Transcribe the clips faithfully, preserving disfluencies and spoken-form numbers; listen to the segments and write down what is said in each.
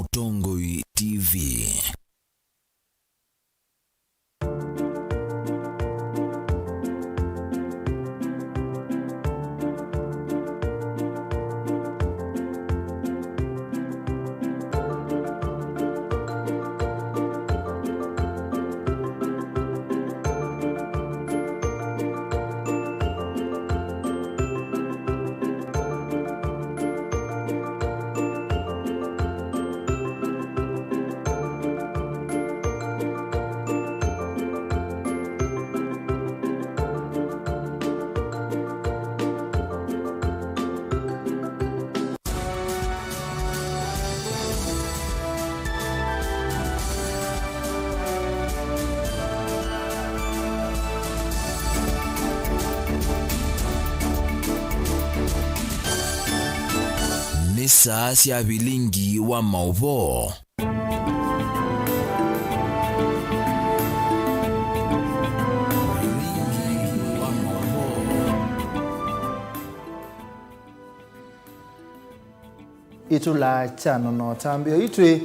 Mũtongoi T V. Nĩ saa sya vilingi wa maũvoo. Vilingi wa maũvoo. Ĩtũla kya Nono ta mbĩo itwĩ,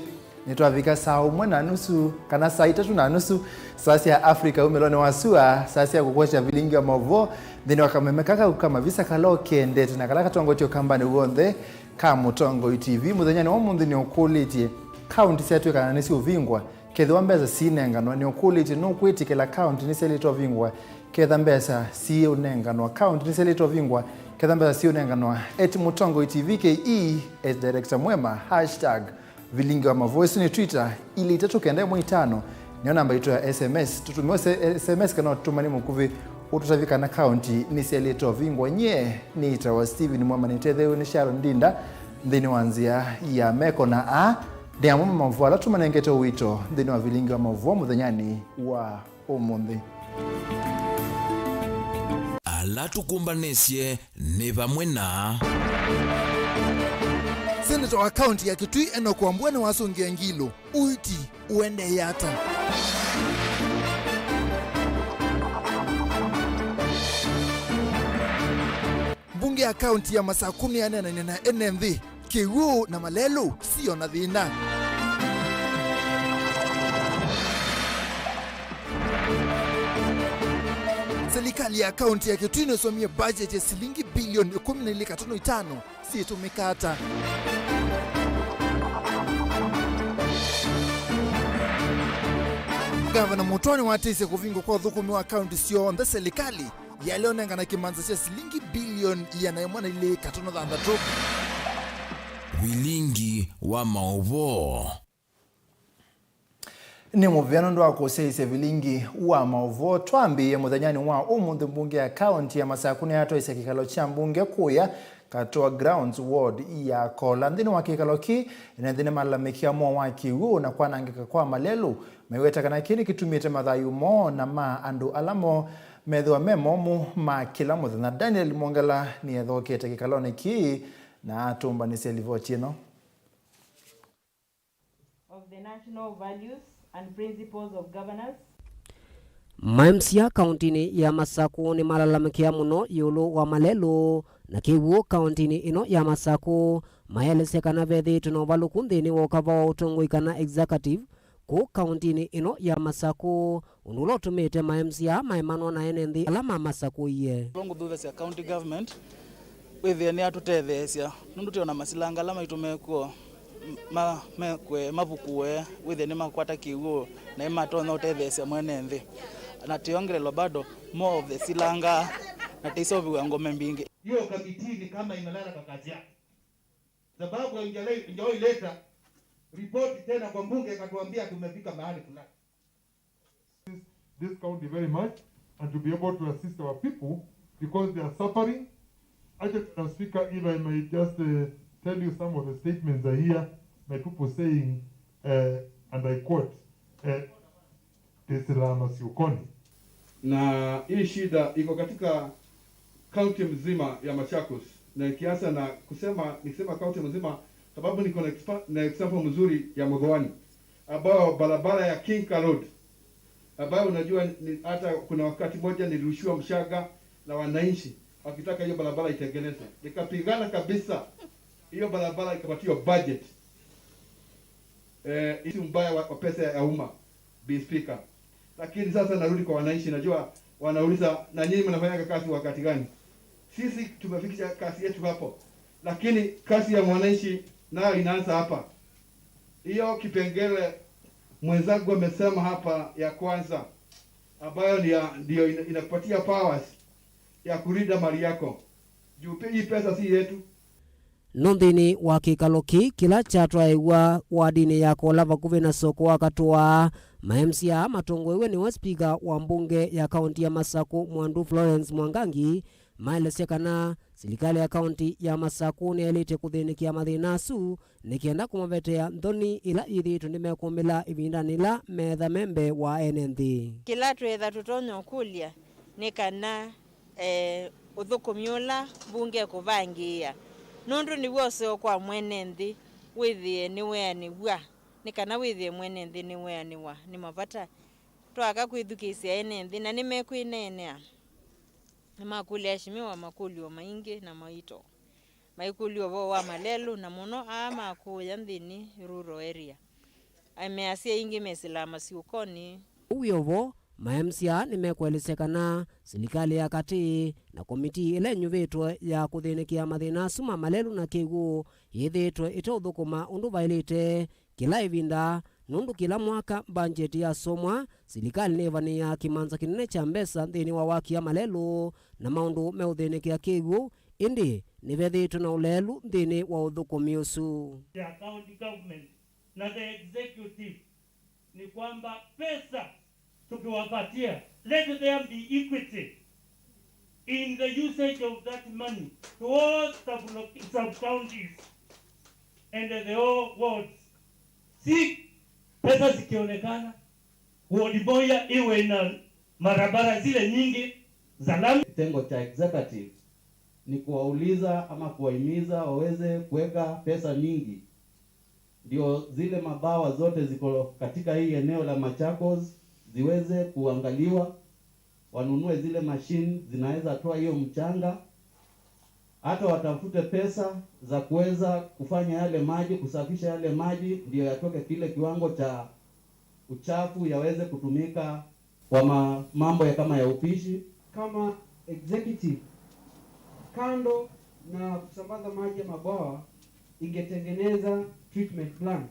nĩtwavika saa ũmwe na nusu, kana saa itatũ na nusu, saa sya Africa umĩlonĩ wa sua, saa sya kũkwasya vilingi wa maũvoo nthĩnĩ wa kameme kaka ka mavisa kala ũkendete na kala katongoetye ũkambanĩ w'onthe ka Mũtongoi T V. Mũthenyanĩ wa ũmũnthĩ nĩũkũlĩtye, kaunti syatw'ĩka kana nĩsiũvingwa, kethĩwa mbesa siinenganwa? Nĩũkũlĩtye, nũkwĩtĩkĩla kaunti nĩsyaĩlĩte ũvingwa ketha mbesa siũnenganwa? Kaunti nĩsyaĩlĩte ũvingwa ketha mbesa siũnenganwa? At Mũtongoi T V K E, at Director Mwema, hashtag vilingi wa maũvoo. Ĩsu nĩ Twitter, ilĩ itatũ kenda ĩmwe itano nĩyo namba itũ ya S M S. Tũtũmĩe ũse-, S M S kana ũtũmani mũkuvĩ ũtũtavye kana kaunti nĩsyaĩlĩte ũvingwa. Nyie nĩtawa Stephen Mwema, nĩtetheew'e nĩ Sharon Ndinda nthĩnĩ wa nzĩa ya meko na a. Nĩ amwe ma maũvoo ala tũmanengete ũito nthĩnĩ wa vilingi wa maũvoo mũthenyanĩ wa ũmũnthĩ. Ala tũkũmbanĩsye nĩ vamwe na. Seneta wa kaunti ya Kitui Enock Wambua nĩwasũngĩe Ngilu. Ũiiti ũendee ata? Mbunge ya kaunti ya Masaku nĩyaneenany'a na ene nthĩ. Kĩw'ũ na malelũ sio na thĩna. Silikalĩ ya kaunti ya Kitui nĩsomie budget ya silingi bilioni ĩkũmi na ilĩ katono itano syĩtũmĩka ata? Ngavana Mũtwa nĩwatĩsye kũvingwa kwa ũthũkũmi wa kaunti syonthe silikalĩ yaĩle ũnengana kĩmanza kya silingi bilioni ĩana ĩmwe na ilĩ katono thanthatũ. Vilingi wa maũvoo. Nĩ mũvea nũndũ wa kũsyaĩĩsya vilingi wa maũvoo. Twambĩĩe mũthenyanĩ wa ũmũnthĩ, mbunge ya kaunti ya Masaku nĩyatwaĩsya kĩkalo kya mbunge kũya Katua Grounds, ward ya Kola. Nthĩnĩ wa kĩkalo kĩĩ, ene nthĩ nĩmalalamĩkĩa moo wa kĩw'ũ na kwanangĩka kwa malelũ. Maiweta kana kĩĩ nĩkĩtumĩte mathayũ moo na ma andũ ala mo methĩwa me momũ ma kĩla mũthenya. Daniel Mwongela nĩethokete kĩkalonĩ kĩĩ na atũmbanĩsya livoti ĩno. Of the national values and principles of governance. Ma M C A kauntinĩ ya Masaku nĩmalalamĩkĩa mũno ĩũlũ wa malelũ na kĩw'ũ kauntinĩ ĩno ya Masaku, maelesya kana vethĩĩtwe na ũvalũku nthĩnĩ wa ũkava wa ũtongoi kana executive kũu kauntinĩ ĩno ya Masaku, ũndũ ũla ũtũmĩte ma M C A maemanwa na ene nthĩ ala mamasakũie. Ngũthũthasya county government wĩthĩe nĩyatũtetheesya, nũndũ twĩ na masilanga ala maitũ mekuo, ma, mekwe, mavukũe, wĩthĩe nĩmakwata kĩw'ũ, na nĩmatonya ũtetheesya mwene nthĩ. Na tĩongelelwa bado more of the silanga, na tĩiseũvĩw'a ngome mbingĩ. Hiyo kamiti ni kama imelala kwa kazi yake. Sababu haijale-, haijawahi leta ripoti tena kwa mbunge ikatuambia tumefika mahali fulani. This county very much and to be able to assist our people because they are suffering. Actually, Madam Speaker, if I may just, uh, tell you some of the statements I hear my people saying, uh, and I quote, uh, "Tĩsĩlaa masyũkonĩ." Na hii shida iko katika kaunti mzima ya Machakos, na nikianza na kusema, nikisema kaunti mzima, sababu niko na expa-, na example mzuri ya Mudhwani, ambao barabara ya Kinka Road, ambayo unajua ni, hata kuna wakati moja nilirushiwa mshaga na wananchi wakitaka hiyo barabara itengenezwe. Nikapigana kabisa, hiyo barabara ikapatiwa budget. Eh, isi mbaya wa, wa pesa ya umma, Bi Speaker. Lakini sasa narudi kwa wananchi, najua wanauliza, "Na nyinyi mnafanyanga kazi wakati gani?" Sisi tumefikisha kazi yetu hapo, lakini kazi ya mwananchi nayo inaanza hapa. Hiyo kipengele mwenzangu amesema hapa ya kwanza, ambayo ni ya, ndio ina-, inakupatia powers ya kulinda mali yako. Juu pe-, hii pesa si yetu. No nthĩnĩ wa kĩkalo kĩĩ kĩla kyatwaĩwa wadinĩ ya Kola vakuvĩ na soko wa Katũa, ma M C A matongoew'e nĩwe spika wa mbunge ya kaunti ya Masakũ Mwandu Florence Mwangangi maelesya kana silikalĩ ya kaunti ya Masakũ nĩyaĩlĩte kũthĩnĩkĩa mathĩna asu nĩ kenda kũmavetea nthoni ila ithĩĩtwe nĩmekũmĩla ĩvindanĩ ĩla meetha me mbee wa ene nthĩ. Kĩla twĩtha tũtonya ũkũlya nĩ kana, eh, ũthũkũmi ũla mbunge ĩkũvangĩĩa, nũndũ nĩw'o ũseo kwa mwene nthĩ wĩthĩe nĩweanĩw'a, nĩ kana wĩthĩe mwene nthĩ nĩweanĩwa nĩ mavata. Twaaka kwĩthukĩĩsya ene nthĩ, na nĩmekwĩneenea. Nĩmakũlya aheshimiwa makũlyo maingĩ na maito. Maikũlya ũvoo wa malelũ, na mũno aa ma kũũya nthĩnĩ rural area. Ameasya aingĩ mesĩlaa masyũkonĩ. Ũu wĩ o vo, ma M C A nĩmekũelesya kana silikalĩ ya katĩ na komitii ĩla ĩnyuvĩtwe ya kũthĩnĩkĩa mathĩna asu ma malelũ na kĩw'ũ yĩthĩĩtwe ĩteũthũkũma ũndũ vaĩlĩte kĩla ĩvinda, nũndũ kĩla mwaka mbangyeti yasomwa, silikalĩ nĩĩvanĩaa kĩmanza kĩnene kya mbesa nthĩnĩ wa waki wa malelũ na maũndũ meũthĩnĩkĩa kĩw'ũ, ĩndĩ nĩvethĩĩtwe na ũleelu nthĩnĩ wa ũthũkũmi ũsu. Ya county government na the executive ni kwamba pesa tukiwapatia, let there be equity in the usage of that money to all sub-, sub-counties and the all wards. Si pesa zikionekana, ward moja iwe na barabara zile nyingi za lami. Kitengo cha executive ni kuwauliza ama kuwahimiza waweze kuweka pesa nyingi, ndio zile mabawa zote ziko katika hii eneo la Machakos ziweze kuangaliwa, wanunue zile machine zinaweza toa hiyo mchanga, hata watafute pesa za kuweza kufanya yale maji, kusafisha yale maji, ndio yatoke kile kiwango cha uchafu yaweze kutumika kwa ma-, mambo ya kama ya upishi. Kama executive, kando na kusambaza maji ya mabwawa, ingetengeneza treatment plant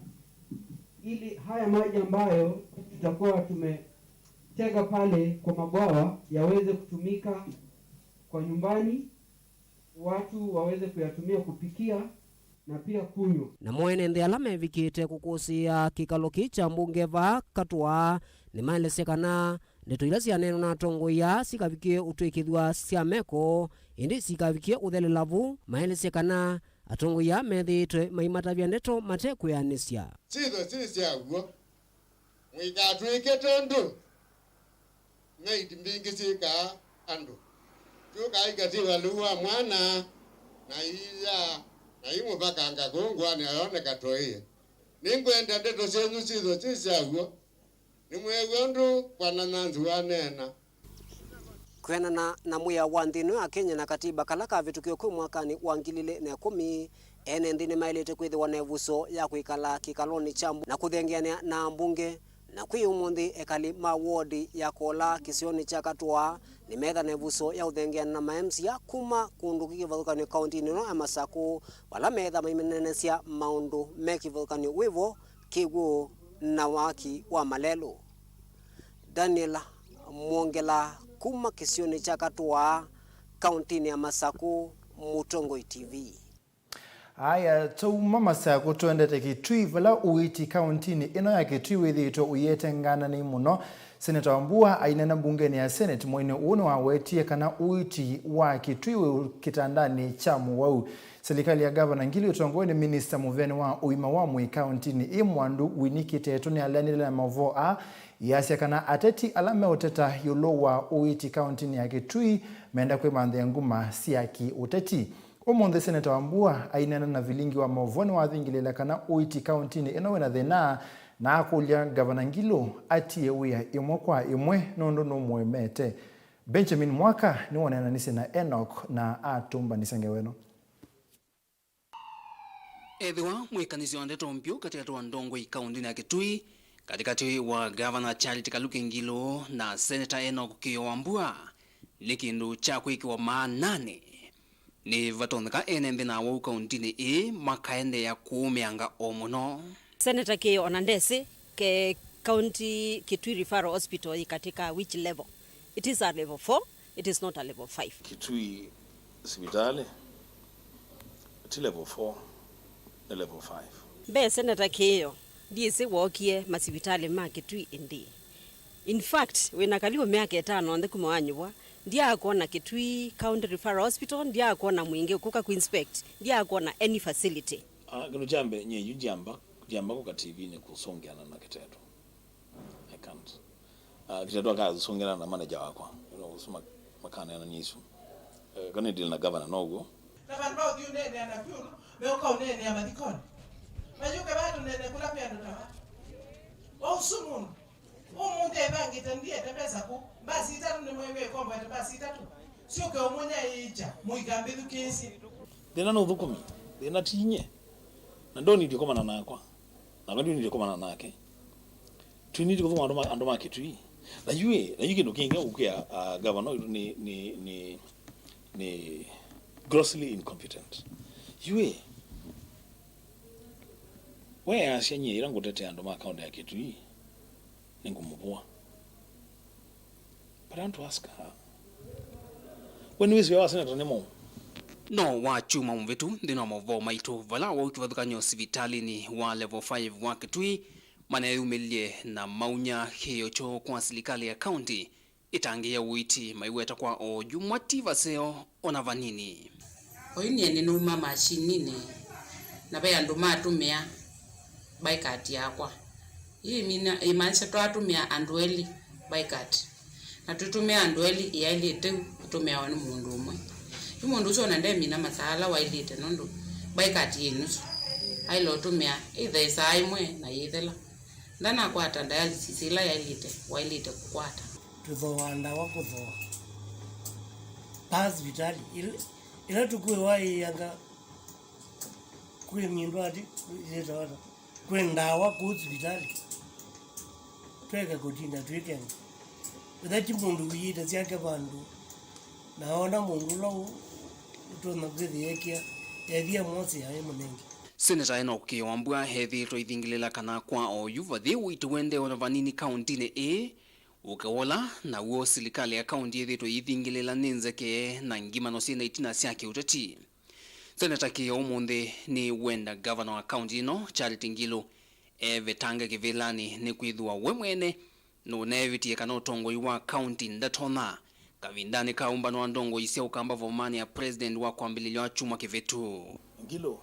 ili haya maji ambayo tutakuwa tumetega pale kwa mabwawa yaweze kutumika kwa nyumbani, watu waweze kuyatumia kupikia na pia kunywa. Namo ene nthĩ ala mevikĩte kũkũsĩĩa kĩkalo kĩĩ kya mbunge vaa Katũa nĩmaelesya kana ndeto ila syaneenwa na atongoi aa sikavikie ũtw'ĩkĩthw'a sya meko, ĩndĩ sikavikie ũthelela vu, maelesya kana atongoi aa methĩĩtwe maimatavya ndeto mate kwĩanĩsya. Syĩthwa syĩ sya w'o. Mũikatw'ĩke tondũ maid mbingĩ syĩkaa andũ. Syũkaa ikatiwa lĩu wa mwana, na iiya, na imũvakanga kũu ngũanĩ ayoneka toĩe. Nĩngwenda ndeto syenyu syĩthwe syĩ sya w'o. Nĩmweew'a ũndũ Bwana Nyanzi waneena. Kwĩanana na mwĩao wa nthĩ ĩno ya Kenya na katiba kala kavĩtũkiwe kwĩ mwakanĩ wa ngili ilĩ na ĩkũmi, ene nthĩ nĩmaĩlĩte kwĩthĩwa na ĩvuso ya kwĩkala kĩkalonĩ kya mbu-, na kũthengeanĩa na ambunge. Na kwĩ ũmũnthĩ, ekali ma wodi ya Kola kĩsionĩ kya Katũa nĩmeetha na ĩvuso ya ũthengeana na ma M C A kuma kũndũ kwĩ kĩvathũkany'o kaũntinĩ ĩno ya Masakũ, vala meetha maimenenasya maũndũ me kĩvathũkany'o wĩ vo, kĩw'ũ na waki wa malelũ. Daniel Mwongela kuma kĩsionĩ kya Katũa, kaũntinĩ ya Masakũ, Mũtongoi T V. Aya, twauma Masakũ tũendete Kitui, vala ũiiti kaũntinĩ ĩno ya Kitui wĩthĩĩtwe ũyĩete ngananĩ mũno. Seneta Wambua aineena mbungenĩ ya Senate mweinĩ ũũ nĩwawetie kana ũiiti wa Kitui wĩ kĩtandanĩ kya mũwau. Silikalĩ ya Ngavana Ngilu ĩtongoew'e nĩ minista mũveni wa ũima wa mwĩĩ kaũntinĩ ĩ Mwandu Winnie Kiteto nĩaleanile na maũvoo aa, ĩasya kana ateti ala meũteta ĩũlũ wa ũiiti kaũntinĩ ya Kitui menda kwĩmanthĩa nguma sya kĩ-ũteti. Ũmũnthĩ Seneta Wambua aineena na vilingi wa maũvoo nĩwavingĩlĩĩla kana ũiiti kaũntinĩ ĩno wĩna thĩna, na akũlya Ngavana Ngilu atie wĩa ĩmwe kwa ĩmwe nũndũ nũmũemete. Benjamin Mwaka nĩwoneenanisye na Enoch na atũmbanĩsya ngewa ĩno. Ethĩwa mwĩkanĩsyo wa ndeto mbyũ katĩkatĩ wa ndongoi kaũntĩnĩ ya Kitui, katĩkatĩ wa Ngavana Charity Kaluki Ngilu na Seneta Enock Kĩĩo Wambua, nĩ kĩndũ kya kwĩkĩwa maananĩ, nĩvatonyeka ene nthĩ na awau kaũntĩnĩ ĩĩ makaendeea kũũmĩanga o mũno. Seneta Kĩĩo ona ndesĩ ke County Kitui Referral Hospital yĩ katĩ ka which level. It is a level four, it is not a level five. Kitui sivitalĩ ti level four, nĩ level five. Mbee Seneta Kĩĩo, ndyĩsĩ wookie masivitalĩ ma Kitui ĩndĩĩ. In fact, wĩna kaliu myaka ĩtano nthĩ kuma wanyuvwa, ndyaakwona Kitui County Referral Hospital, ndyaakwona mwingĩ ũkũka kũinspect, ndyaakwona any facility. Ah, kĩndũ kya mbee, nyie yu ndyamba, ndyamba kũka T V-nĩ kũsũngĩana na kĩteto. I can't. Ah, kĩteto akasũngĩana na manager wakwa. You know, so ma-, makaneanania isu. Eh, kana deal na governor, no ũguo. Na vandũ va ũthi ũneenea na vyũ, meũka ũneenea mathikonĩ. Mayũke vaa tũneene kũla kwĩ andũ ta va. Wa ũsu mũndũ. Ũmũnthĩ aivangĩte ndiete mbesa kũ. Mbasi itatũ nĩmwĩw'e ĩkomboete mbasi itatũ. Syũke ũmũnyaĩĩkya, mũika mbĩthukĩĩsye. Thĩna nĩ ũthũkũmi. Thĩna ti nyie. Na ndonitye kũmana nakwa. Nakwa ndionitye kũmana nake. Twinitye kũthũkũma andũ ma, andũ ma Kitui. Na yu ĩ, na yu kĩndũ kĩngĩ ũkwĩa, ah, gavana witũ nĩ, nĩ, nĩ, nĩ grossly incompetent. Yu ĩ, we asya nyie ĩla ngũtetea andũ ma kaũntĩ ya Kitui, nĩngũmũvũa. But I want to ask her, we nĩwĩsĩ wĩa wa seneta nĩ mũu? No wa kyumwa mũvĩtu nthĩnĩ wa maũvoo maitũ, vala wau kĩvathũkany'o sivitalĩnĩ wa level five wa Kitui, maneyumĩlye na maunya kĩĩo kyoo kwa silikalĩ ya kaũntĩ ĩtangĩĩa ũiiti, maiweta kwa oyu mati vaseo ona vanini. Oyu nyie nĩnauma mashininĩ na ve andũ matũmĩa baikati yakwa. Ĩĩ ĩmina-, ĩmaanisha twatũmĩa andũ elĩ baikati. Na twĩtũmĩa andũ elĩ ĩyaĩlĩte yu ĩtũmĩawa nĩ mũndũ ũmwe. Yu mũndũ ũsu ona ndemina masaa ala waĩlĩte nũndũ baikati yĩ nusu. Aĩle ũtũmĩa ĩthe ĩsaa ĩmwe na yĩthela. Ndanakwata dialysis ĩla yaĩlĩte, waĩlĩte kũkwata. Tũthooaa ndawa kũthooa. Paa sivitalĩ, ĩla, ĩla tũkwĩwa ĩanga kwĩ myĩndũ ati, yĩtawa ata? Kwĩ ndawa kũu sivitalĩ. Tweke kũtinda twĩkenga. Ĩtha ti mũndũ wĩyĩte syake vandũ, na ona mũndũ ũla ũ-, ũtonya kwĩthĩa ekĩa, ethĩa mwosi aĩ mũnenge. Seneta Enock Kĩĩo Wambua ethĩĩtwe aithingĩlĩla kana kwa oyu vathi ũiiti ũendee ona vanini kaũntĩnĩ ĩĩ ũkawola, naw'o silikalĩ ya kaũntĩ yĩthĩĩtwe ĩithingĩlĩla nĩ nzeke na ngimano syĩ na itina sya kĩũteti. Seneta Kĩĩo ũmũnthĩ nĩ wenda ngavana wa kaũntĩ ĩno, Charity Ngilu, evetange kĩvĩlanĩ nĩkwĩthĩwa we mwene nũneevitie kana ũtongoi wa kaũntĩ ndatonya kavindanĩ ka ũmbano wa ndongoi sya Ũkamba vomanĩ ya president wa kwambĩlĩlya wa kyumwa kĩvĩtu. Ngilu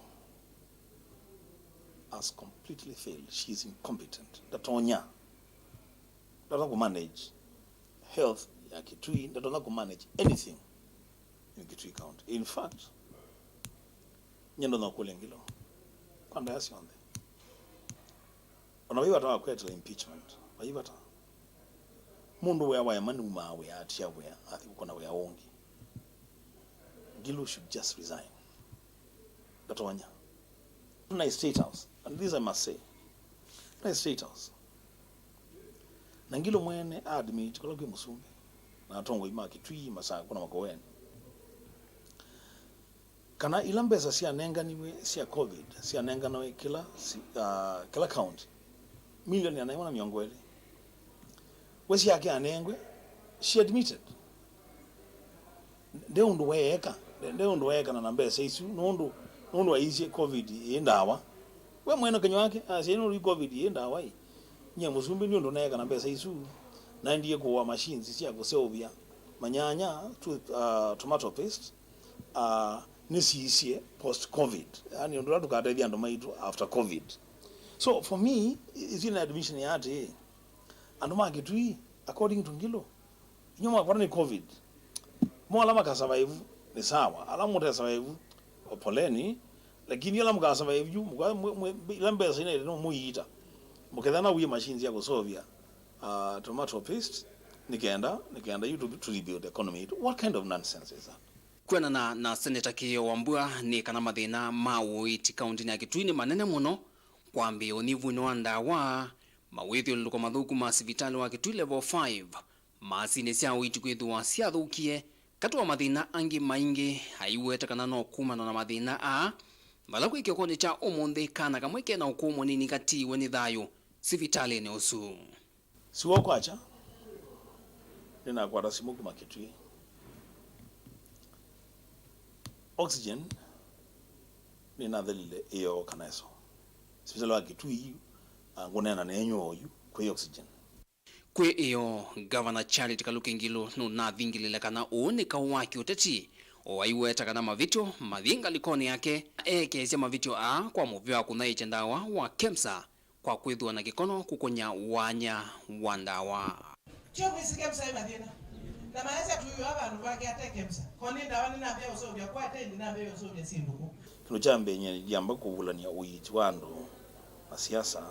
has completely failed. She is incompetent. Ndatonya. Ndatonya kũmanage health ya Kitui. Ndatonya kũmanage anything in Kitui County. In fact, nyie ndonya kũlya Ngilu kwa ndaĩa syonthe. Ona vai vata wa kwetela impeachment, vai vata. Mũndũ wĩa waema nĩumaa wĩa, atia wĩa, athi kũkona wĩa ũngĩ. Ngilu should just resign. Ndatonya. Tuna State House, and this I must say, tuna State House. Na Ngilu mwene a admit kũla kwĩ Mũsumbĩ na atongoi ma Kitui, Masakũ na Makueni, kana ila mbesa syanenganiwe sya covid syanenganawe kĩla si-, ah, kĩla county, milioni ĩana yĩmwe na mĩongo ĩlĩ, we syake anengwe, she admitted. Nde ũndũ weeka, nde, nde ũndũ weekana na mbesa isu, nũndũ, nũndũ aisye covid ĩ ndawa. We mwene kanyw'a wake asya, "Nũndũ covid ĩ ndawa ĩ, nyie Mũsumbĩ nĩ ũndũ neekana mbesa isu, naendie kũũa machines sya kũseũvya manyanya, to, uh, tomato paste, uh, nĩsiisye post covid." Yaani, ũndũ ũla tũkatethya andũ maitũ after covid. So, for me, i-, isu nĩ admission ya atĩĩ, andũ ma Kitui, according to Ngilu, inyuĩ mwakwatwa nĩ covid, mo ala makasurvive nĩ sawa, ala mũte survive, o poleni, lakini ala mũkasurvive yu, mũka-, mwe-, mwe-, ila mbesa ina ĩte no mũiita, mũkethana wĩ machines ya kũseũvya, uh, tomato paste, nĩ kenda, nĩ kenda yu to, to rebuild the economy. What kind of nonsense is that? Kwĩanana na Seneta Kĩĩo Wambua, nĩ kana mathĩna ma ũiiti kaũntĩnĩ ya Kitui nĩ manene mũno, kwambĩĩa ũnyivuinĩ wa ndawa, mawĩthyũlũlũko mathũku ma sivitalĩ wa Kitui Level five, masinĩ sya ũiiti kwĩthĩwa syathũkie, katĩ wa mathĩna angĩ maingĩ. Aiweta kana no kumana na mathĩna aa, vala kwĩ kĩokonĩ kya ũmũnthĩ kana kamwe ke na ũkũũ mũnini katiiwe nĩ thayũ sivitalĩnĩ ũsu. Siw'o kwakya, nĩnakwata simũ kuma Kitui. Oxygen nĩnathelile ĩyoo kana ĩso. Sivitalĩ wa Kitui, ah, ngũneena nenyu oyu, kwĩ oxygen. Kwĩ ĩyoo, Ngavana Charity Kaluki Ngilu nũnathingĩlĩle kana ũũ nĩ kaũ wa kĩũteti, o aiweta kana mavĩtyo mathi ngalĩkonĩ yake, eekeesya mavĩtyo aa kwa mũvĩa wa kũthaĩĩkya ndawa wa KEMSA kwa kwĩthĩwa na kĩkono kũkũnya wanya wa ndawa. Kyo mwĩsĩ KEMSA ĩ mathĩna. Na maasya tũyũa vandũ vake ate KEMSA. Ko nĩ ndawa nĩnambĩa ũseũvya kwa ate, nĩnambĩa ũseũvya syĩndũ kũ? Kĩndũ kya mbee, nyie ndiamba kũvulany'a ũiiti wa andũ na siasa,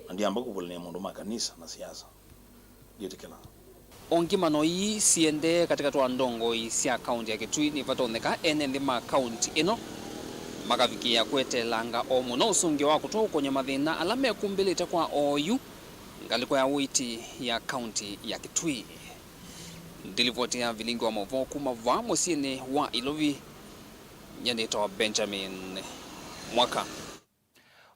na ndiamba kũvulany'a maũndũ ma kanisa na siasa. Ndiĩtĩkĩla. O ngimanano ii siendee katĩkatĩ wa ndongoi sya kaũntĩ ya Kitui, nĩvatonyeka ene nthĩ ma kaũntĩ ĩno makavikĩĩa kweteelanga o mũno ũsũngĩo wa kũtwaũkũny'a mathĩna ala mekumbĩlĩte kwa oyu ngalĩko ya ũiiti ya kaũntĩ ya Kitui. Ndilivoti ya vilingi wa maũvoo kuma vaa mũsyĩnĩ wa Ilovi, nyie nĩtawa Benjamin Mwaka.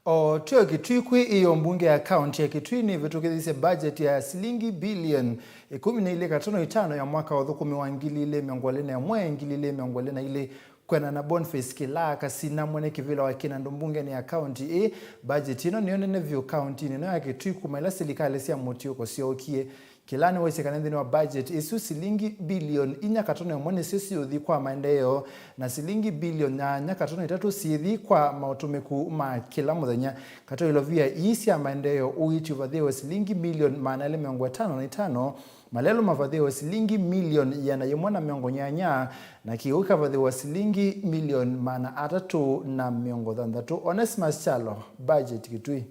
O twĩ o Kitui, kwĩ ĩyoo, mbunge ya kaũntĩ ya Kitui nĩvĩtũkĩthisye budget ya silingi bilioni ĩkũmi na ilĩ katono itano ya mwaka wa ũthũkũmi wa ngili ilĩ mĩongo ĩlĩ na ĩmwe, ngili ilĩ mĩongo ĩlĩ na ilĩ. Kwĩanana na Boniface Kĩlaa Kasina, mwene kĩvĩla wa kĩnandũ mbungenĩ ya kaũntĩ ĩĩ, budget ĩno nĩyo nene vyũ kaũntĩnĩ ĩno ya Kitui kuma ĩla silikalĩ sya mũtiũko syookie. Kĩlaa nĩwaisye kana nthĩnĩ wa budget ĩsu, silingi bilioni inya katono ĩmwe nĩsyo siũthi kwa maendeeo, na silingi bilioni nyanya katono itatũ syĩthi kwa maũtũmĩku ma kĩla mũthenya. Katĩ wa ilovia ii sya maendeeo, ũiiti ũvathĩĩwe silingi milioni maana elĩ mĩongo ĩtano na itano, malelũ mavathĩĩwe silingi milioni ĩana yĩmwe na mĩongo nyanya, na kĩw'ũ kĩkavathĩĩwa silingi milioni maana atatũ na mĩongo thanthatũ. Onesmus Kyalo, budget Kitui.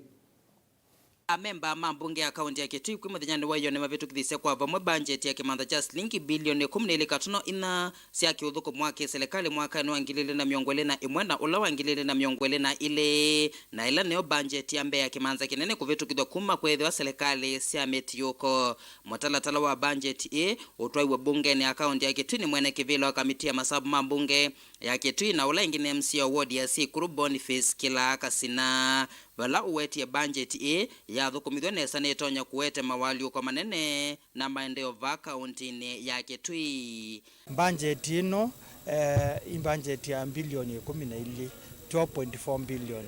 Amemba ma mbunge ya kaũntĩ ya Kitui kwĩ mũthenyanĩ wa ĩyoo nĩmavĩtũkĩthisye kwa vamwe mbanjeti ya kĩmanthwa kya silingi bilioni ĩkũmi na ilĩ katono inya sya kĩũthũkũmi wa kĩselekalĩ mwakanĩ wa ngili ilĩ na mĩongo ĩlĩ na ĩmwe na ũla wa ngili ilĩ na mĩongo ĩlĩ na ilĩ, na ĩla nĩyo mbanjeti ya mbee ya kĩmanthwa kĩnene kũvĩtũkĩthw'a kuma kweethĩwa selekalĩ sya mĩtiũko. Mũtalatala wa mbanjeti ĩĩ ũtwaiwe mbungenĩ ya kaũntĩ ya Kitui nĩ mwene kĩvĩla wa kamiti ya masavu ma mbunge ya Kitui, na ũla ĩngĩ nĩ M C A wa ward ya Sikuru, Boniface Kĩlaa Kasina, vala ũwetie mbanjeti ĩĩ yathũkũmĩthw'e nesa nĩtonya kũete mawaalyũko manene na maendeeo vaa kaũntĩnĩ ya Kitui. Mbanjeti ĩno, eh, ĩ mbanjeti ya mbilioni ĩkũmi na ilĩ, twelve point four billion,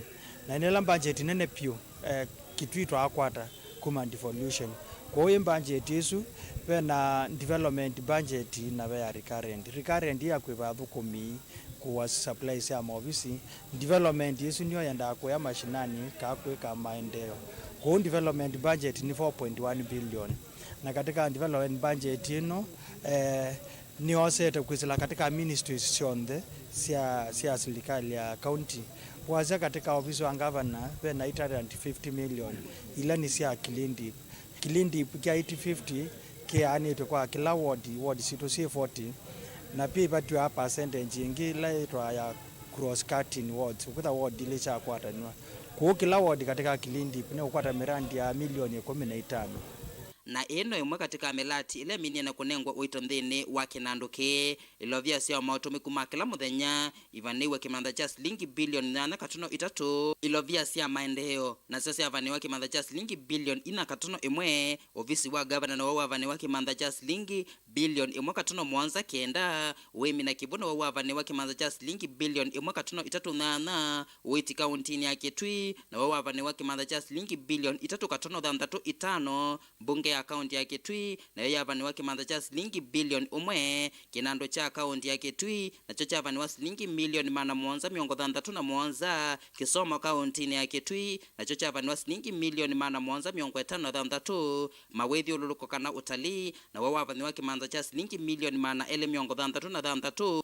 na nĩ ĩla mbanjeti nene vyũ, eh, Kitui twaakwata kuma devolution. Kwoou ĩ mbanjeti ĩsu, ve na development budget na ve ya recurrent. Recurrent ĩ ya kũĩva athũkũmi, kũa supplies sya maovisi. Development ĩsu nĩyo yendaa kũya mashinani kaa kwĩka maendeeo. Kwoou development budget nĩ four point one billion. Na katika development budget ĩno, eh, nĩyosete kwĩsĩla katika ministries syonthe sya, sya silikalĩ ya county. Wasya katika ovisi wa ngavana, ve na eight hundred and fifty million, ila nĩ sya Kilindip. Kilindip kya eight fifty kĩaanĩtw'e kwa kĩla ward, ward sitũ syĩ forty, na pia ivatiwa percentage ĩngĩ ĩla yĩtwa ya cross cutting wards, ũkwĩtha ward ilĩ syakwatanw'a. Kwoou kĩla ward katika Kilindip nĩũkwata mirandi ya milioni ĩkũmi na itano. Na ĩĩ no ĩmwe katika milati ĩla ĩminie na kũnengwa ũito nthĩnĩ wa kĩnandũ kĩĩ. Ilovia sya maũtũmĩku ma kĩla mũthenya ivanĩiwe kĩmanthwa kya silingi bilioni nyanya katono itatũ. Ilovia sya maendeeo nasyo syavanĩwa kĩmanthwa kya silingi bilioni inya katono ĩmwe. Ovisi wa ngavana naw'o wavanĩwa kĩmanthwa kya silingi bilioni ĩmwe katono mũonza kenda. Ũĩmi na kĩw'ũ naw'o wavanĩwa kĩmanthwa kya silingi bilioni ĩmwe katono itatũ nyanya. Ũiiti kaũntĩnĩ ya Kitui naw'o wavanĩwa kĩmanthwa kya silingi bilioni itatũ katono thanthatũ itano. Mbunge ya kaũntĩ ya Kitui nayo yavanĩwa kĩmanthwa kya silingi bilioni ũmwe. Kĩnandũ kya kaũntĩ ya Kitui nakyo kyavanĩwa silingi milioni maana mũonza mĩongo thanthatũ na mũonza. Kĩsomo kaũntĩnĩ ya Kitui nakyo kyavanĩwa silingi milioni maana mũonza mĩongo ĩtano na thanthatũ. Mawĩthyũlũlũko kana ũtalii naw'o wavanĩwa kĩmanthwa kya silingi milioni maana elĩ mĩongo thanthatũ na thanthatũ.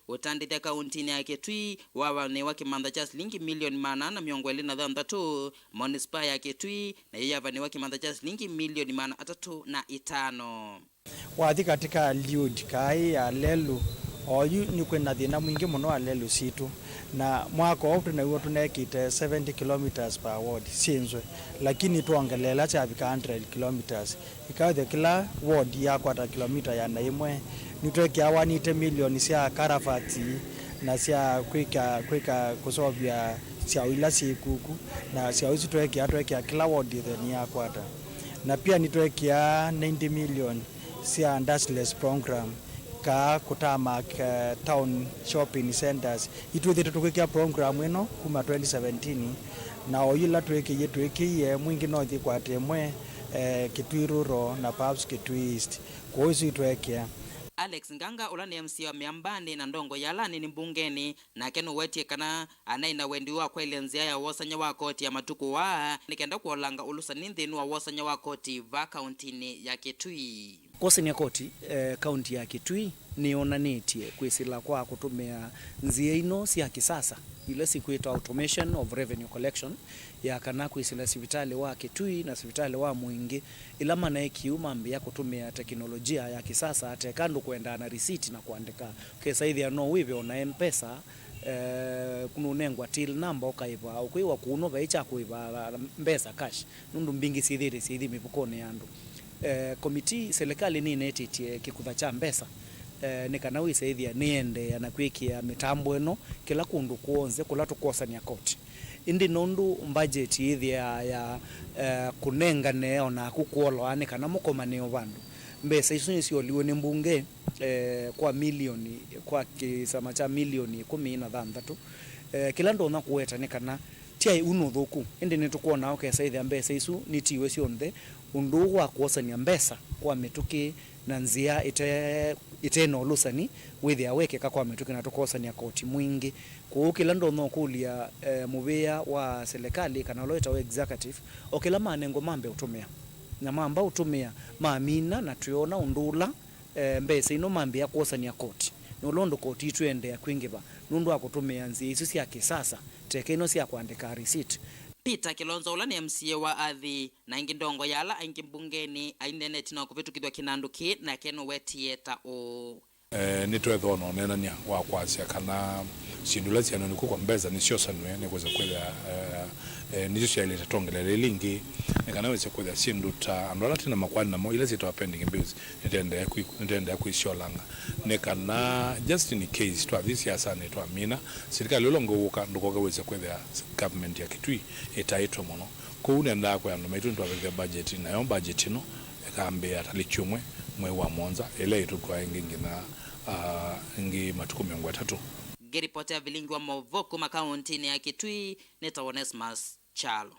Ũtandĩthya kaũntĩnĩ ya Kitui wavanĩwa kĩmanthwa kya silingi milioni maana ana mĩongo ĩlĩ na thanthatũ. Manispaa ya Kitui nayo yavanĩwa kĩmanthwa kya silingi milioni maana atatũ na itano. Wathi katika Liud, Kaai, Alelu, Oyu nĩ kwĩ na thĩna mwingĩ mũno wa lelũ sitũ, na mwaka ũũ twĩ naw'o tũnekĩte seventy kilometres per ward syĩ nzwe, lakini twongeleela syavika hundred kilometres. Ĩkaĩthya kĩla ward yakwata kilomita ĩana ĩmwe. Nĩtwekĩa one eighty million sya culverts na sya kwĩka, kwĩka kũseũvya syaũ ila syĩ kuku, na syaũ isu twekĩa, twekĩa kĩla ward ĩthwe nĩyakwata. Na pia nĩtwekĩa ninety million sya dustless program, kaa kũtarmac, eh, town shopping centers. Itwĩthĩte tũkwĩkĩa program ĩno kuma twenty seventeen, na o yĩla twĩkĩie, twĩkĩie mwingĩ no ĩthi kwata ĩmwe, eh, Kitui Rural na perhaps Kitui East. Kwoou isu itwekĩa. Alex Nganga, ũla nĩ M C A wa Mĩambanĩ na ndongoi ya ala anini mbungenĩ, nake nũwetie kana anaĩ na wendi wa kwaĩlya nzĩa ya wosany'a wa koti ya matukũ aa nĩ kenda kũolanga ũlũsani nthĩnĩ wa wosany'a wa koti vaa kauntinĩ ya Kitui. Kwosany'a koti, eh, kaunti ya Kitui nĩyonanĩtye kwĩsĩla kwa kũtũmĩa nzĩa ino sya kĩsasa ila sikwĩtwa automation of revenue collection, ya kana kwĩsĩla sivitalĩ wa Kitui na sivitalĩ wa mũingĩ ila manaĩ kĩu mambĩĩa kũtũmĩa tekinolojia ya kĩsasa, ate ka andũ kũendaa na receipt na kũandĩka. Ũkesa ĩthĩa no wĩve ona M-Pesa, eh, nũnengwa till number ũkaĩva, ũkwĩwa kũu no vai kya kũĩva mbesa cash, nũndũ mbingĩ syĩthĩĩte syĩthi mĩvukonĩ ya andũ. Eh, komiti, silikalĩ nĩnetĩtye kĩkutha kya mbesa, eh, nĩ kana wĩse ĩthĩa nĩyendeea na kwĩkĩa mĩtambo ĩno kĩla kũndũ kw'onthe kũla tũkosany'a koti. Ĩndĩ nũndũ mbajeti yĩthĩaa ya, eh, kũnengane o naku kwoloa nĩ kana mũkomanĩe o vandũ, mbesa isu nĩsyoliwe nĩ mbunge, eh, kwa milioni, kwa kĩsama kya milioni ĩkũmi na thanthatũ. Eh, kĩla ndonya kũweta nĩ kana ti aĩ u nĩ ũthũku, ĩndĩ nĩtũkwona ũkesa ĩthĩa mbesa isu nitiwe syonthe. Ũndũ ũũ wa kwosany'a mbesa kwa mĩtũkĩ na nzĩa ĩte, ĩte na ũlũsani wĩthĩaa wekeka kwa mĩtũkĩ na tũkosany'a koti mwingĩ. Kwoou kĩla ndonya ũkũlya, eh, mũvĩa wa silikalĩ kana ũla wĩtawa executive, o kĩla manengwa mambe ũtũmĩa. Na mamba ũtũmĩa, mamina na twĩona ũndũ ũla, eh, mbesa ino mambĩĩa kwosany'a koti. Na ũla ũndũ koti itwĩendeea kwingĩva nũndũ wa kũtũmĩa nzĩa isu sya kĩsasa, teke ino sya kũandĩka receipt. Peter Kilonzo, ũla nĩ M C A wa Athi, na ĩngĩ ndongo ya ala aingĩ mbungenĩ, aineena ĩtina wa kũvĩtũkĩthw'a kĩnandũ kĩĩ, nake nũwetie ta ũũ. Eh, nĩtwethĩwa na ũneenany'a wa kwasya kana syĩndũ ila syanewe nĩ kw'oko mbesa nĩsyosanw'e nĩ kwĩsa kwĩthĩa, eh, eh, nĩsyo syaĩlĩte twongelele ila ingĩ, nĩ kana wĩse kwĩthĩa syĩndũ ta andũ ala twĩ na makoani namo, ila syĩtawa pending bills, nĩtendee kwĩ-, nĩtendee kwĩsyolanga, nĩ kana just in case twathi siasanĩ twamina, silikalĩ ũla ũngĩ ũũka ndũkoke wĩse kwĩthĩa government ya Kitui ĩtaĩtwe mũno. Kwoou nĩendaa kwĩa andũ maitũ nĩtwavĩthya budget, nayo budget ĩno ĩkambĩĩa talĩki ũmwe mwei wa mũonza, ĩla ĩtũkwa ĩngĩ nginya, ah, ĩngĩ matukũ mĩongo ĩtatũ. Ngĩripotera vilingi wa maũvoo kuma kaũntĩnĩ ya Kitui, nĩtawa Onesmus Kyalo.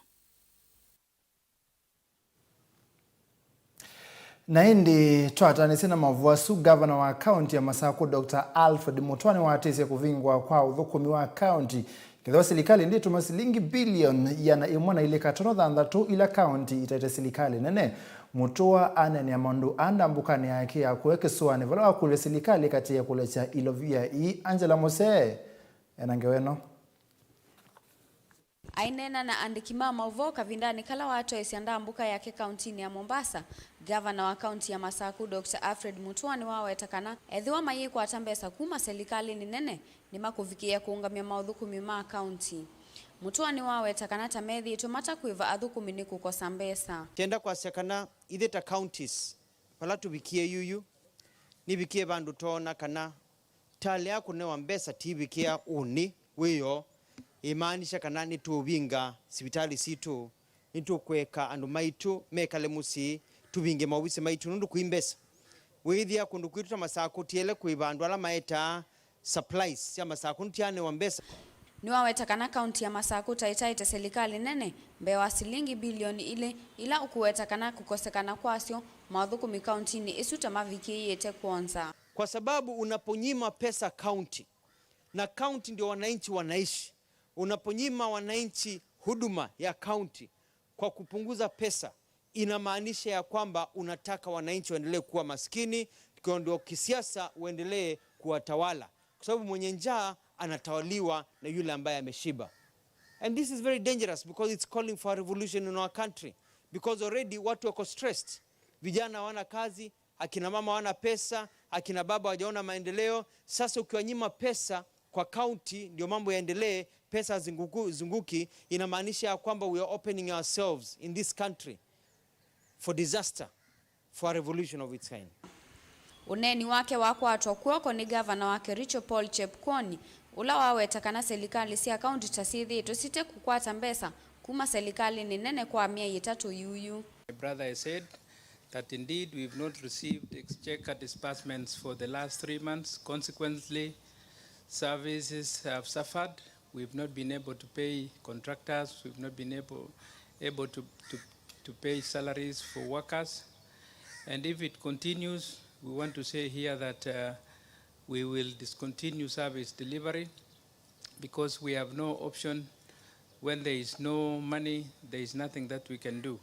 Na ĩndĩ twataanĩsye na maũvoo asu, ngavana wa kaũnti ya Masakũ, Doctor Alfred Mutua, nĩwatĩsye kũvingwa kwa ũthũkũmi wa kaũnti kethĩwa silikalĩ ndĩtũma silingi bilioni ĩana ĩmwe na ilĩ katono thanthatũ ila kaũnti itaĩte silikalĩ nene. Mutua aneenea maũndũ aa ndambũkanĩ yake ya kũya kĩsũanĩ vala wakũlya silikalĩ ĩkatĩĩa kũlekya ilovia ii. Angela Mose ena ngewa ĩno. Aineena na andĩki ma maũvoo kavindanĩ kala watoesya ndambũka yake kauntinĩ ya Mombasa, ngavana wa kaunti ya Masakũ, Doctor Alfred Mutua, nĩwaweta kana ethĩwa mayĩkwata mbesa kuma silikalĩnĩ nene, nĩmakũvikĩĩa kũũngamya maũthũkũmi ma kaunti. Mutua nĩwaweta kana ta methĩĩtwe matakwĩva athũkũmi nĩ kũkosa mbesa. Tenda kwasya kana ithyĩ ta counties, vala tũvikie yuyu, nĩvikie vandũ toona kana tale ya kũnewa mbesa tiivikĩa ũnĩ wĩoo, ĩmaanisha kana nĩtũũvinga sivitalĩ sitũ, nĩtũkũeka andũ maitũ mekale mũsyĩ, tũvinge maovisi maitũ nũndũ kwĩ mbesa. Wĩĩthĩa kũndũ kwitũ ta Masakũ, tiele kũĩva andũ ala maetaa supplies sya Masakũ nĩtyanewa mbesa. Nĩwaweta kana kaunti ya Masakũ ta ĩtaĩte silikalĩ nene mbee wa silingi bilioni ilĩ, ila ũkũweta kana kũkosekana kwasyo maũthũkũmi kauntinĩ ĩsu ta mavikĩĩte kwonza. Kwa sababu unaponyima pesa county, na county ndio wananchi wanaishi, unaponyima wananchi huduma ya county kwa kupunguza pesa, inamaanisha ya kwamba unataka wananchi waendelee kuwa maskini, ndio kisiasa uendelee kuwatawala, kwa sababu mwenye njaa anatawaliwa na yule ambaye ameshiba. And this is very dangerous because it's calling for a revolution in our country, because already watu wako stressed, vijana hawana kazi, Akina mama hawana pesa, akina baba hawajaona maendeleo. Sasa ukiwanyima pesa kwa county ndio mambo yaendelee, pesa zunguku-, zunguki, inamaanisha ya kwamba we are opening ourselves in this country for disaster, for a revolution of its kind. Ũneeni wake wakwatwa kw'oko nĩ ngavana wa Kericho Paul Chepkwony, ũla waweta kana selikalĩ sya kaunti ta syĩthĩĩtwe site kũkwata mbesa kuma selikalĩnĩ nene kwa myei ĩtatũ yuyu. My brother has said that indeed we've not received exchequer disbursements for the last three months. Consequently, services have suffered. We've not been able to pay contractors. We've not been able, able to, to, to pay salaries for workers. And if it continues, we want to say here that, uh, we will discontinue service delivery because we have no option. When there is no money, there is nothing that we can do.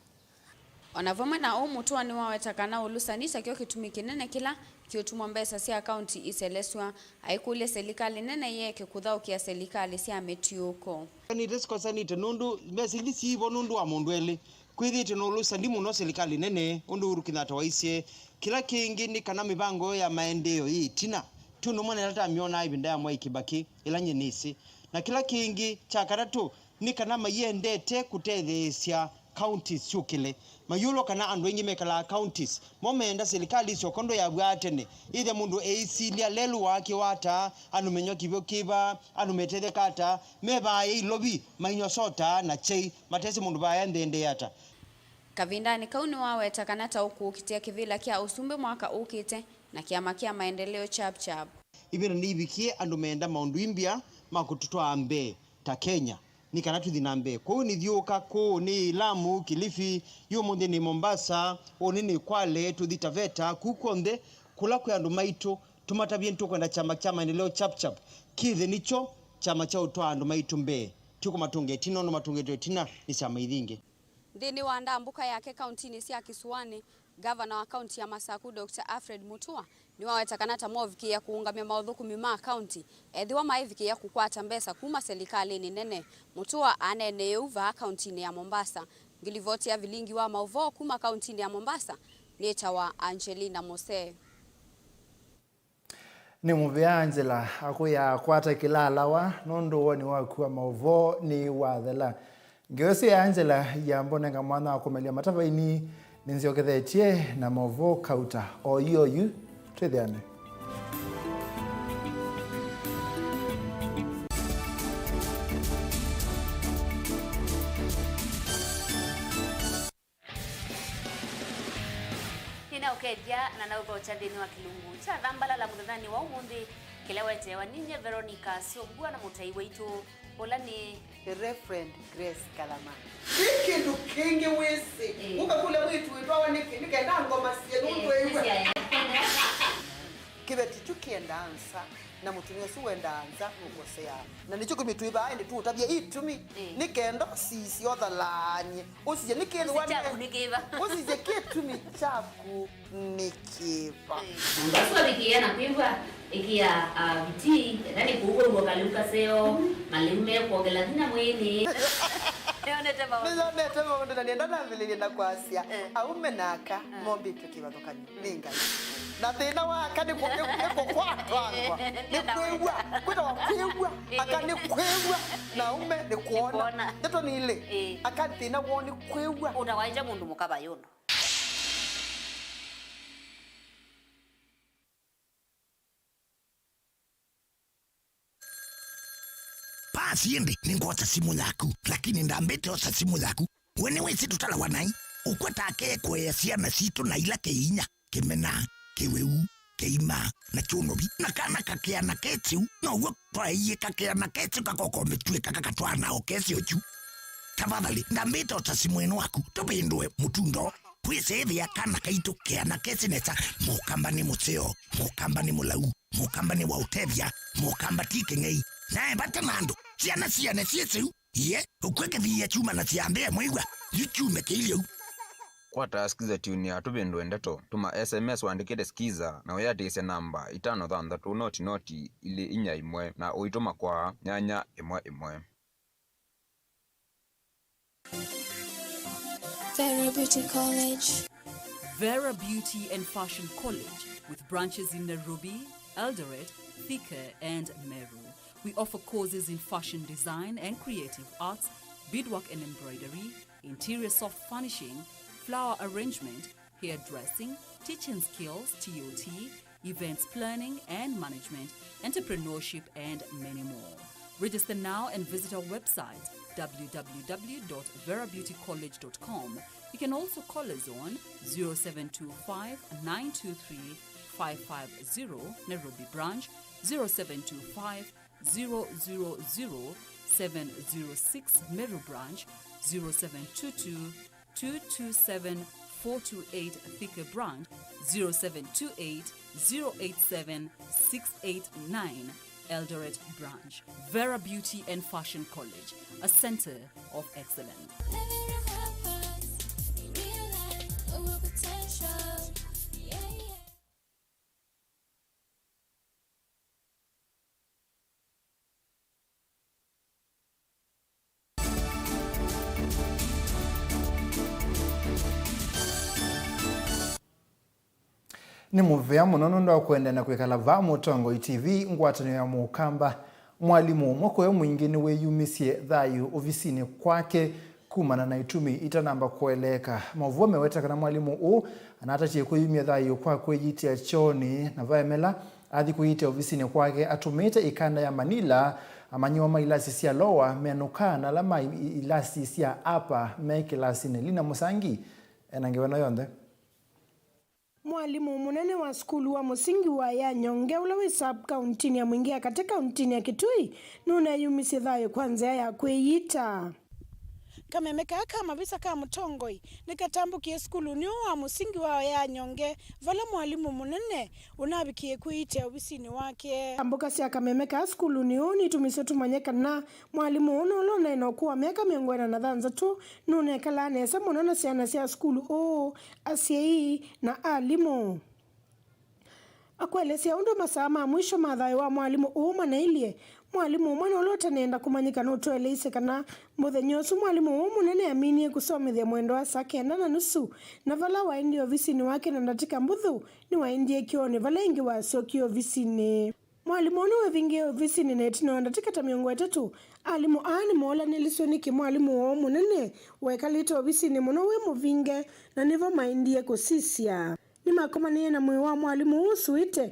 O na vamwe na ũu, Mutua nĩwaweta kana ũlũsani takyo kĩtumi kĩnene kĩla kĩũtuma mbesa sya kaunti iselesw'a, aikũlya selikalĩ nene yĩeke kũthaũkĩa selikalĩ sya mĩtiũko. Nĩte sikosanĩte nũndũ mbesa ithi siivo nũndũ wa mũndũ elĩ. Kwĩthĩĩtwe na ũlũsani mũno selikalĩ nene, ũndũ Uhuru Kenyatta waisye. Kĩla kĩngĩ nĩ kana mĩvango ya maendeeo yĩ ĩtina ti ũndũ ũmwe na ĩla twamyonaa ĩvinda ya Mwai Kĩbakĩ, ĩla nyie nĩsĩ. Na kĩla kĩngĩ kya katatũ, nĩ kana mayĩendete kũtetheesya counties syũkĩle. Mayĩũlwa kana andũ aingĩ mekalaa counties, mo meenda silikalĩ ĩsyoka ũndũ yavw'aa tene, ĩthe mũndũ eĩsilya lelũ wake wata, andũ menywa kĩw'ũ kĩva, andũ metetheka ata, me vaa ĩ Ilovi mainyw'a sota na kyai, matesĩ mũndũ vaa ĩ nthĩ ĩendee ata. Kavindanĩ kau nĩwaweta kana ta ũkũkitĩa kĩvĩla kya ũsumbĩ mwaka ũkĩte na kĩama kya maendeleo Chap Chap. Ĩvinda nĩivikie andũ meenda maũndũ imbya ma kũtũtwaa mbee ta Kenya, nĩ kana tũthi na mbee. Kwoou nĩthiũũka kũũ nĩ Lamu, Kilifi, yu ũmũnthĩ nĩ Mombasa, ũnĩ nĩ Kwale, tũthi Taveta, kuu kw'onthe kũla kwĩ andũ maitũ, tũmatavye nĩtũkwenda kyama kya maendeleo Chap Chap kĩthe nĩkyo kyama kya ũtwaa andũ maitũ mbee, ti kũmatũnga ĩtina ũndũ matũngĩtwe ĩtina nĩ syama ithi ingĩ. Nthĩnĩ wa ndambũka yake kauntinĩ sya Kĩsũanĩ, ngavana wa kaunti ya Masaku, Doctor Alfred Mutua, nĩwaweta kana ta movikĩĩa kũũngamya maũthũkũmi ma kaunti, ethĩwa maĩvikĩĩa kũkwata mbesa kuma selikalĩnĩ nene. Mutua aneenee ũu vaa kauntinĩ ya Mombasa. Ngilivoti ya vilingi wa maũvoo kuma kauntinĩ ya Mombasa nĩtawa Angelina Mose. Nĩ mũvea Angela akũya kwata kĩlalawa nũndũ woni waku wa maũvoo nĩ wathela. Ngewa ĩsu ya Angela yambonenga mwanya wa kũmelya matavaini nĩnzyokethetye na maũvoo kauta oyu oyu twĩthĩane. Nĩnaũkethya na naũthokya nthĩnĩ wa kĩlungu kya Thambalala mũthenyanĩ wa ũmũnthĩ, kĩla weteewa ninyie Veronica Syombua na mũtai waitũ, ũla nĩ Reverend Grace Kalama. Ti kĩndũ kĩngĩ wĩsĩ. Ĩĩ. Ũkakũlya mwĩĩtu wĩtwawa nĩkĩ, nĩ kenda ngoma sye nũndũ ĩw'a. Kĩveti kyu kĩendaa nza. Na mũtumĩa ũsu wendaa nza nũkoseaa. Na nĩkyo kĩtumi twĩ vaa ĩndĩ tũũtavya itumi. Ĩĩ. Nĩ kenda ũsisye ũthalaany'e. Ũsisye nĩ kĩthĩwa. Ũsisye kyaku nĩ kĩva? Ũsisye kĩtumi kyaku nĩ kĩva? Ĩĩ. Mũndũ asu avikĩĩa na kwĩw'a, ĩkĩa, ah, vitii, ethĩwa nĩ kũu wĩw'a kalĩu kaseo, malĩu mekwongela vinya mwĩĩnĩ. Nĩyonete maũndũ. Nĩyonete maũndũ na nĩenda nambĩlĩlye na kwasya, eh, aume na aka, eh, mombĩtwe kĩvathũkany'o. Nĩ Ngai. Na thĩna wa aka nĩ kũ-, nĩ, nĩ kũkwatwangwa. Nĩ kwĩw'a. Kwĩtawa kwĩw'a. Aka nĩ kwĩw'a. Na aume nĩ kwona. Nĩ kwona. Ndeto nĩ ilĩ. Ĩĩ. Aka thĩna woo nĩ kwĩw'a. Ũtawaĩte mũndũ mũka vayũndũ. Basi ĩndĩ nĩngwosa simũ yaku, lakini ndambĩte osa simũ yaku. We nĩwĩsĩ tũtalawa naĩ? Ũkwata aka ekũea syana sitũ na ila kĩinya, kĩmena, kĩwĩu, kĩima, na kyũnovi. Na kana kakĩana kesĩ ũu, now'o twaeie kakĩana kesĩ kakokomĩtw'e kakakatwaa nao kesĩ ũkyu. Tafadhali, ndambĩte osa simũ ĩno waku, tũvĩndũe mũtundo. Kwĩsĩĩthĩa kana kaitũ keana kesĩ nesa, mũkamba nĩ mũseo, mũkamba nĩ mũlau, mũkamba nĩ wa ũtethya, mũkamba ti kĩng'ei. Nae vata na andũ, syana siane syĩsĩu, iye, ũkw'e kĩthiia kyumana syambĩa mwĩw'a, yu kyume kĩilyeu. Kwata Skiza Tune ya Tũvĩndũe Ndeto, tũma S M S ũandĩkĩte Skiza na ũyĩatĩĩsya namba itano thanthatũ noti noti ilĩ inya ĩmwe na ũitũma kwa nyanya ĩmwe ĩmwe. Federal Beauty College. Vera Beauty and Fashion College, with branches in Nairobi, Eldoret, Thika, and Meru. We offer courses in fashion design and creative arts, beadwork and embroidery, interior soft furnishing, flower arrangement, hairdressing, teaching skills, T O T, events planning and management, entrepreneurship, and many more. Register now and visit our website, w w w dot vera beauty college dot com. You can also call us on zero seven two five, nine two three, five five zero, Nairobi branch, zero seven two five, zero zero zero, seven zero six, Meru branch, zero seven two two, two two seven, four two eight, Thika branch, zero seven two eight, zero eight seven, six eight nine, Eldoret branch. Vera Beauty and Fashion College, a center of excellence. Nĩ mũvea mũno nũndũ wa kũendeea na kwĩkala vaa Mũtongoi T V, ngwatanĩo ya Mũkamba. Mwalimũ ũmwe kũya mũingĩ nĩwĩyumisye thayũ ovisinĩ kwake kumana na itumi itanamba kũeleeka. Maũvoo meweta kana mwalimũ ũũ anatatie kwĩyumya thayũ kwa kwĩyitĩa kyoonĩ, na vaemela athi kwĩyitĩa ovisinĩ kwake atũmĩĩte ĩkanda ya Manila. Amanyĩw'a ma ilasi sya lower menũkaa na ala ma i-, ilasi sya upper me kĩlasinĩ. Lina Mũsangi ena ngewa ĩno yonthe. Mwalimũ mũnene wa sukulu wa mũsingi wa Yanyonge, ũla wĩ sub-kauntinĩ ya Mwingi ya katĩ kauntinĩ ya Kitui, nũneeyumisye thayũ kwa nzĩa ya kwĩyita. Kameme kaa ka mavisa ka Mũtongoi nĩkatambũkie sukulunĩ ũũ wa mũsingi wa Yanyonge, vala mwalimũ mũnene ũnavikie kwĩyitĩa ovisinĩ wake. Ambũka sya kameme kaa sukulunĩ ũũ nitumisye tũmanye kana mwalimũ ũũ nũla ũnaĩ na ũkũũ wa myaka mĩongo ĩna na thanthatũ nũnekalaa nesa mũno na syana sya sukulu ũũ, asyai, na alimũ. Akũelesya ũndũ masaa ma mwisho ma thayũ wa mwalimũ ũũ manailye, mwalimũ ũmwe nũla ũtaneenda kũmanyĩka nũtũeleisye kana mũthenya ũsu mwalimũ ũũ mũnene aminie kũsomethya mwendo wa saa kenda na nusu, na vala waendie ovisinĩ wake na ndatĩka mbũthũ, nĩwaendie kĩoonĩ vala ĩngĩ wasyokie ovisinĩ. Mwalimũ ũũ nĩwevingĩe ovisinĩ, na ĩtina wa ndatĩka ta mĩongo ĩtatũ, alimũ aa nĩmoolanĩlisye nĩkĩ mwalimũ woo mũnene wekalĩte ovisinĩ mũno wĩ mũvinge, na nĩvo maendie kũsisya. Nĩmakomanĩe na mwĩĩ wa mwalimũ ũũ ũsuĩte,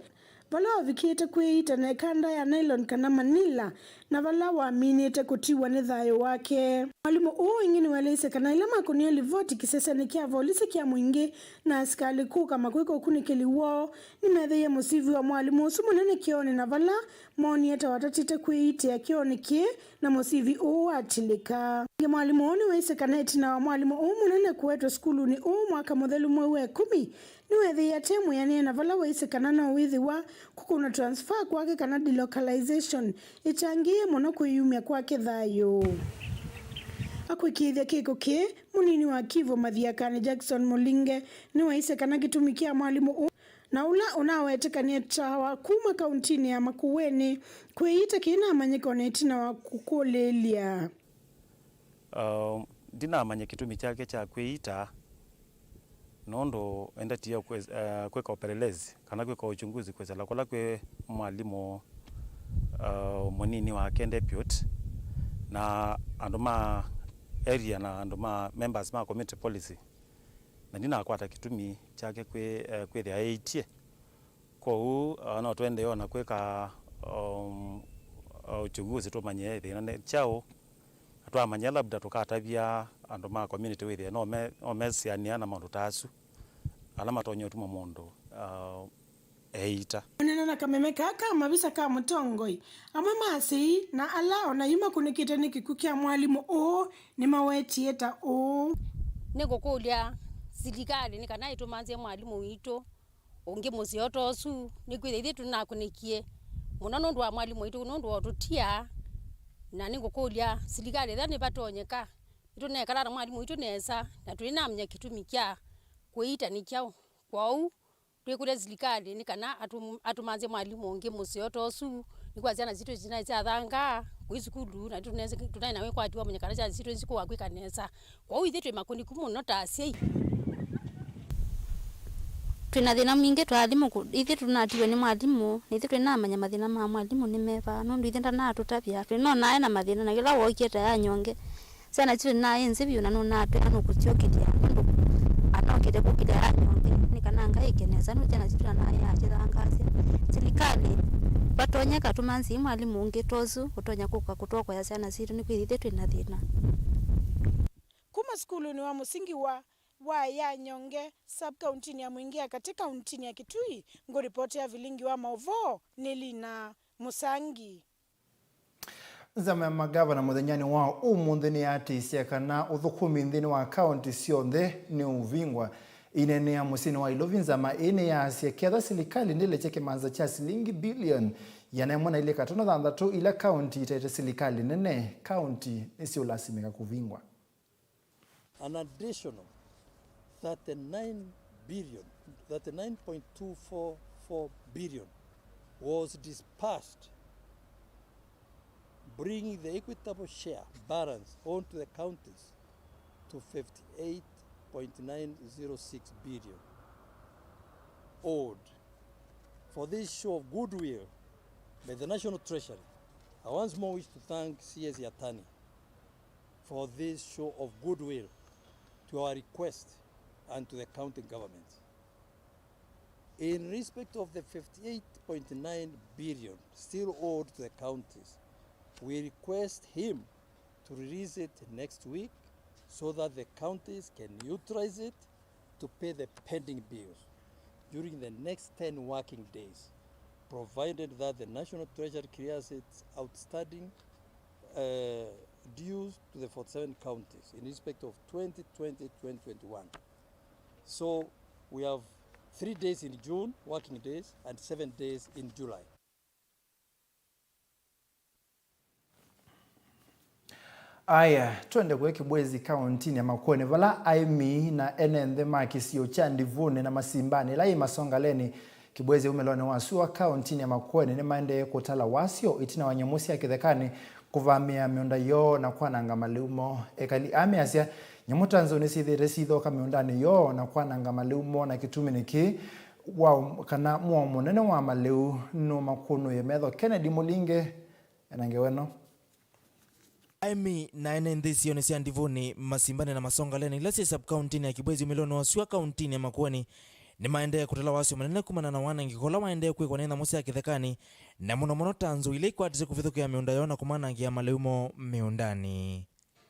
vala wavikĩte kwĩyita na ĩkanda ya nylon kana Manila, na vala waminĩte kũtiwa nĩ thayũ wake. Mwalimũ ũũ ĩngĩ nĩwaeleisye kana ĩla makũnie livoti kĩsesenĩ kya volisi kya Mwingi na asikalĩ kũka makwĩka ũkunĩkĩli woo, nĩmeethĩie mũsivi wa mwalimũ ũsu mũnene kĩoonĩ na vala moonie ta watatĩte kwĩyitĩa kĩoonĩ kĩĩ na mũsivi ũũ watilĩka. Ĩngĩ mwalimũ ũũ nĩwaisye kana ĩtina wa mwalimũ ũũ mũnene kũetwe sukulunĩ ũũ mwaka mũthelu mwei wa ĩkũmi, nĩweethĩie ate mwĩanĩe na vala waisye kana no wĩthĩwa kũkũnwa transfer kwake kana delocalization ĩkyangĩĩe mũno kwĩyumya kwake thayũ. Akwĩkĩĩthya kĩko kĩĩ, mũnini wa Kivu Mathiakanĩ Jackson Mũlinge nĩwaisye kana kĩtumi kya mwalimũ ũũ na ũla ũnawetĩkanĩe ta wa kuma kauntinĩ ya Makueni kwĩyita kĩinamanyĩka o na ĩtina wa kũkũlĩĩlya. Uh, ndinamanya kĩtumi kyake kya kwĩyita, nũndũ endetie kwĩ-, eh, kwĩka upelelezi kana kwĩka uchunguzi kwĩsĩla kũla kwĩ mwalimũ, uh, mũnini wake deputy, na andũ ma area na andũ ma members ma community policy, na ndinakwata kĩtumi kyake kwĩ-, eh, kwĩthĩa eĩtye. Kwoou, uh, no tũendee o na kwĩka, um, uh, uchunguzi tũmanye thĩna nĩ kyaũ. Na twamanya labda tũkatavya andũ ma community wĩthĩe no me-, no mesĩanĩa na maũndũ ta asu ala matonya ũtuma mũndũ, uh, eĩta. Kũneena na kameme kaa ka mavisa ka mũtongoi, amwe ma asyai na ala o na yu makũnĩkĩte nĩ kĩkw'ũ kya mwalimũ ũũ nĩmawetie ta ũũ. Nĩngũkũlya silikalĩ nĩ kana ĩtũmanthĩe mwalimũ witũ ũngĩ mũseo ta ũsu, nĩkwĩthĩa ithyĩ tũnakũnĩkie mũno nũndũ wa mwalimũ witũ, nũndũ wa ũtũtia. Na nĩngũkũlya silikalĩ ethĩwa nĩvatonyeka, nĩtũnekala na mwalimũ witũ nesa, na tũinamanya kĩtumi kya kwĩyita nĩ kyaũ. Kwoou twĩkũlya silikalĩ nĩ kana atũ-, atũmanthĩe mwalimũ ũngĩ mũseo ta ũsu, nĩkwĩthĩa syana sitũ sinaĩ syathangaa kũi sukulu, na tũnaĩ na wĩkwati wa mũnyakana syana sitũ nĩsikũa kwĩka nesa. Kwoou ithyĩ twĩ makũniku mũno ta asyai. Twĩ na thĩna mwingĩ twa alimũ kũ-, ithyĩ tũnatiwe nĩ mwalimũ, na ithyĩ twĩnamanya mathĩna ma mwalimũ nĩ meva, nũndũ ithyĩ ndanatũtavya. Twĩnonaa e na mathĩna, na kĩla wookie ta ya nyonge, syana sitũ nĩnaĩ nzĩ vyũ, na nũnatwĩa nũkũsyokĩlya, nũndũ anokĩte kũkĩlya ya nyonge, nĩ kana ngaĩke nesa, nũndũ syana sitũ nanaĩ akĩthangaasya. Silikalĩ, vatonyeka tũmanthĩe mwalimũ ũngĩ ta ũsu ũtonya kũka kũtwokoya syana sitũ, nĩkwĩthĩa ithyĩ twĩ na thĩna. Kuma sukulunĩ wa mũsingi wa wa ya Nyonge, sub-kauntinĩ ya Mwingi ya katĩ, kauntinĩ ya Kitui, ngũripoti ya vilingi wa maũvoo nĩ Lina Mũsangi. Nzama ya magavana mũthenyanĩ wa ũmũnthĩ nĩyatĩĩsye kana ũthũkũmi nthĩnĩ wa kaunti syonthe nĩũvingwa. Ĩineenea mũsyĩnĩ wa Ilovi, nzama ĩĩ nĩyaasya ketha silikalĩ ndĩlekya kĩmanza kya silingi bilioni ĩana ĩmwe na ilĩ katano thanthatũ ila kaunti itaĩte silikalĩ nene, kaunti nĩsiũlasimĩka kũvingwa. An additional thirty-nine billion, thirty-nine point two four four billion was dispersed, bringing the equitable share balance owed to the counties to fifty-eight point nine zero six billion owed. For this show of goodwill by the National Treasury, I once more wish to thank C S Yatani for this show of goodwill to our request and to the county government. In respect of the fifty-eight point nine billion still owed to the counties, we request him to release it next week so that the counties can utilize it to pay the pending bills during the next ten working days, provided that the National Treasury clears its outstanding, uh, dues to the forty-seven counties in respect of twenty twenty, twenty twenty-one. So we have three days in June, working days, and seven days in July. Aya, twende kwĩ Kĩbwezi kaũntinĩ ya Makueni, vala aĩmi na ene nthĩ ma kĩsio kya Ndivũnĩ na Masimbanĩ ĩla yĩ Masongaleni, Kĩbwezi umĩlonĩ wa sua kaũntinĩ ya Makueni, nĩmaendee kũtala wasyo ĩtina wa nyamũ sya kĩthekanĩ kũvamĩa mĩũnda yoo na kwananga malĩu moo. Ekali aa measya nyamũ ta nzou nĩsyĩthĩĩte syĩthoka mĩũndanĩ yoo na kwananga malĩu moo, na kĩtumi nĩ kĩĩ, wa, kana mũao mũnene wa malĩu nũmakũnũĩe metho. Kennedy Mũlinge ena ngewa ĩno. Aĩmi na ene nthĩ isionĩ sya Ndivũnĩ, Masimbanĩ na Masongaleni, ila syĩ sub-kaũntinĩ ya Kĩbwezi umĩlonĩ wa sua kaũntinĩ ya Makueni, nĩmaendee kũtala wasyo mũnene kumana na wanangĩko ũla waendee kwĩkwa nĩ nyamũ sya kĩthekanĩ, na mũno mũno ta nzou ila ikwatĩte kũvithũkĩa mĩũnda yoo na kũmanangĩa malĩu moo mĩũndanĩ.